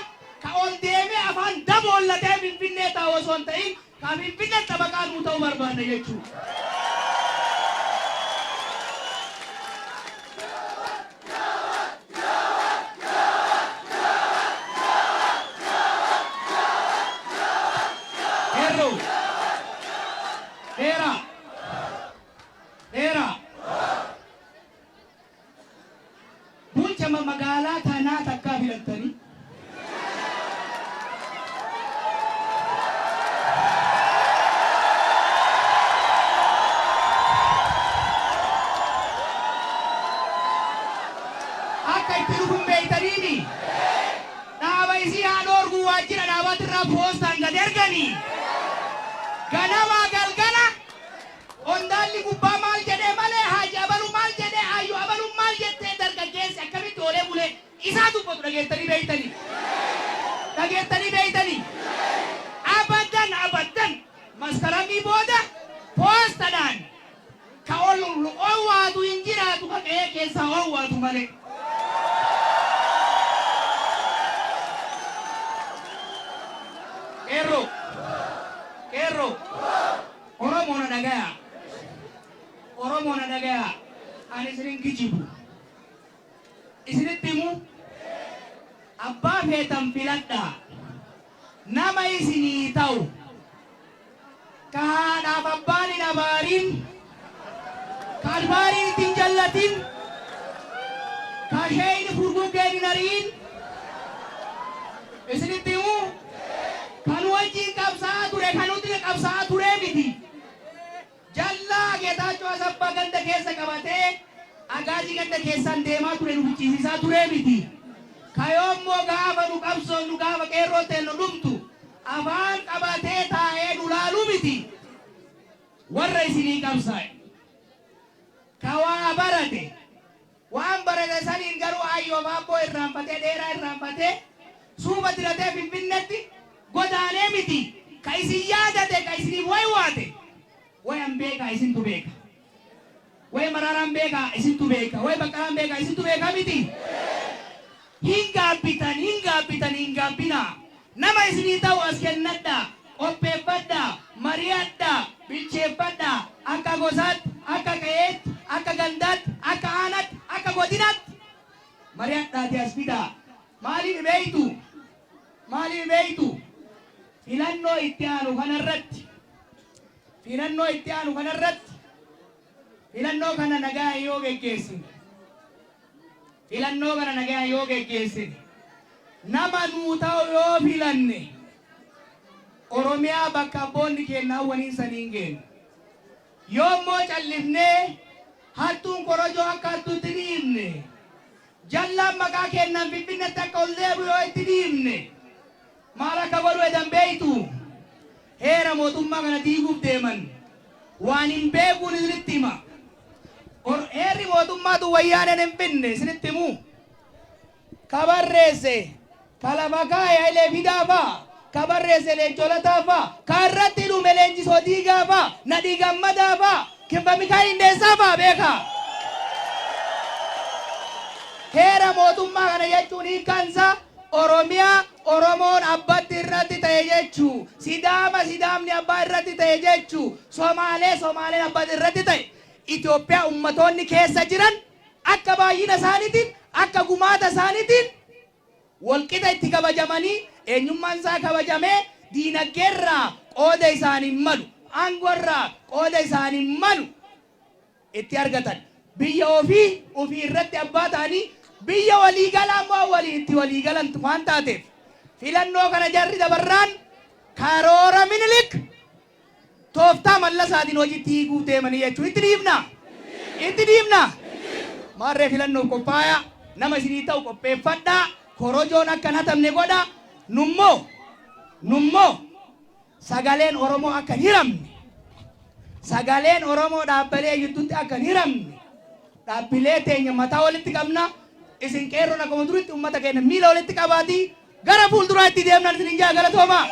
ka ol deemee afaan daboollatee Finfinnee taa'u osoo hin ta'in ka Finfinnee xabaqaa nuu ta'uu barbaanna jechuudha. Qeerroo! Dheeraa! Dheeraa! Bulcha magaalaa tanaa takkaa filattanii? Akka itti dhufun beeytaniimi? Dhaaba isii haa dhoorgu waajjira dhaabaatirraa poostaan gad erganii. Ganamaa galgala qondaalli gubbaa maal jedhee malee, haaji abalu maal jedhee, aayyo abalu maal jettee, dargaggeessi akkamitti oolee bulee isaa dubbatu dhageettanii beeytanii? Dhageettanii beeytanii? Abadan abadan, Maskaramii booda poostadhaan ka ol owwaatu hin jiraatu, ka qe'ee keessaa owwaatu malee. Qeerroo! Qeerroo! Oromoo na dhagayaa. Oromoo na dhagayaa. Ani isin hin kijibu. Isinitti himu, abbaa feetan filadhaa. Nama isinii ta'u, ka haadhaaf abbaan hin abaarin, ka albaariin itti hin jallatin, ka sheeyni furguggeen hin ari'in. Isinitti himu, kan wajjin qabsaa'aa ture, kan nuti qabsaa'aa turee miti. Jallaa Geetaachoo Asaffaa ganda keessa qabatee agaazii ganda keessaan deemaa ture nu ficcisiisaa turee miti. Kayoommoo gaafa nu qabsoofnu, gaafa qeerroo teennu dhumtu afaan qabatee taa'ee nu laaluu miti. Warra isinii qabsaa'e, ka waa barate, waan barate saniin garuu aayyoof aabboo irraanfatee, dheeraa irraanfatee, suufa diratee Finfinnetti godaanee miti. Ka isin yaadate, ka isiniif waywaate, way an beekaa isintu beeka. Way Maraaraan beekaa isintu beeka. Way Baqqalaan beekaa isintu beekaa miti. Hin gaabbitan, hin gaabbitan, hin gaabbinaa. Nama isinii ta'u as kennadhaa, qopheeffadhaa, mari'adhaa, bilcheeffadhaa. Akka gosaatti, akka qe'eetti, akka gandaatti, akka aanaatti, akka godinaatti mari'adhaatii as fidaa. Maaliif beeytu? Maaliif beeytu? Filannoo itti aanu kanarratti, filannoo itti aanu kanarratti, filannoo kana nagaa yoo geggeessine, filannoo kana nagaa yoo geggeessine, nama nuu ta'u yoo filanne, Oromiyaa bakka abboonni keenya hawwaniin saniin geenne. Yoo immoo callifnee hattuun korojoo akka hattuutti dhiibne, jallaan maqaa keenyaan Finfinneetti akka ol deebi'u yoo itti dhiibne, maal akka godhu edan beeytu? Heera mootummaa kana diiguuf deeman. Waan hin beekuun isinitti hima. Heerri mootummaatu Wayyaaneen hin finne isinitti himu. Ka barreesse, ka lafa kaa'e Hayilee Fidaa fa'a, ka barreesse Leencoo Lataa fa'a, ka irratti dhume Leenjisoo Diigaa fa'a, Nadhii Gammadaa fa'a, Kinfa Mikaa'el Hindeessaa fa'a beekaa. Heera mootummaa kana jechuun hiikkaan isaa Oromiyaa Oromoon abbatti irratti ta'e jechuu, Sidaama Sidaamni abbaa irratti ta'e jechuu, Somaalee Somaaleen abbatti irratti ta'e, Itoophiyaa ummatoonni keessa jiran akka baay'ina isaaniitiin, akka gumaata isaaniitiin walqixa itti kabajamanii, eenyummaan isaa kabajamee, diinagdeerraa qooda isaaniin malu, aangoorraa qooda isaaniin malu itti argatan. Biyya ofii ofii irratti abbaa ta'anii, biyya waliigalaa immoo waliin itti waliigalan waan taateef, filannoo kana jarri dabarraan karoora Minilik tooftaa Mallasaatiin hojiitti hiikuuf deemanii jechuu. Itti dhiibna, itti dhiibna. Maarree filannoof qophaayaa, nama isinii ta'u qopheeffadhaa, korojoon akka hin hatamne godha. Nummoo sagaleen Oromoo akka hin hiramne, sagaleen Oromoo dhaabbilee gidduutti akka hin hiramne, dhaabbilee teenya mataa walitti qabna. Isin qeerroon akkuma duritti uummata keenya miila walitti qabaatii gara fuulduraa itti deemnaan isin hin jaa. Galatoomaa.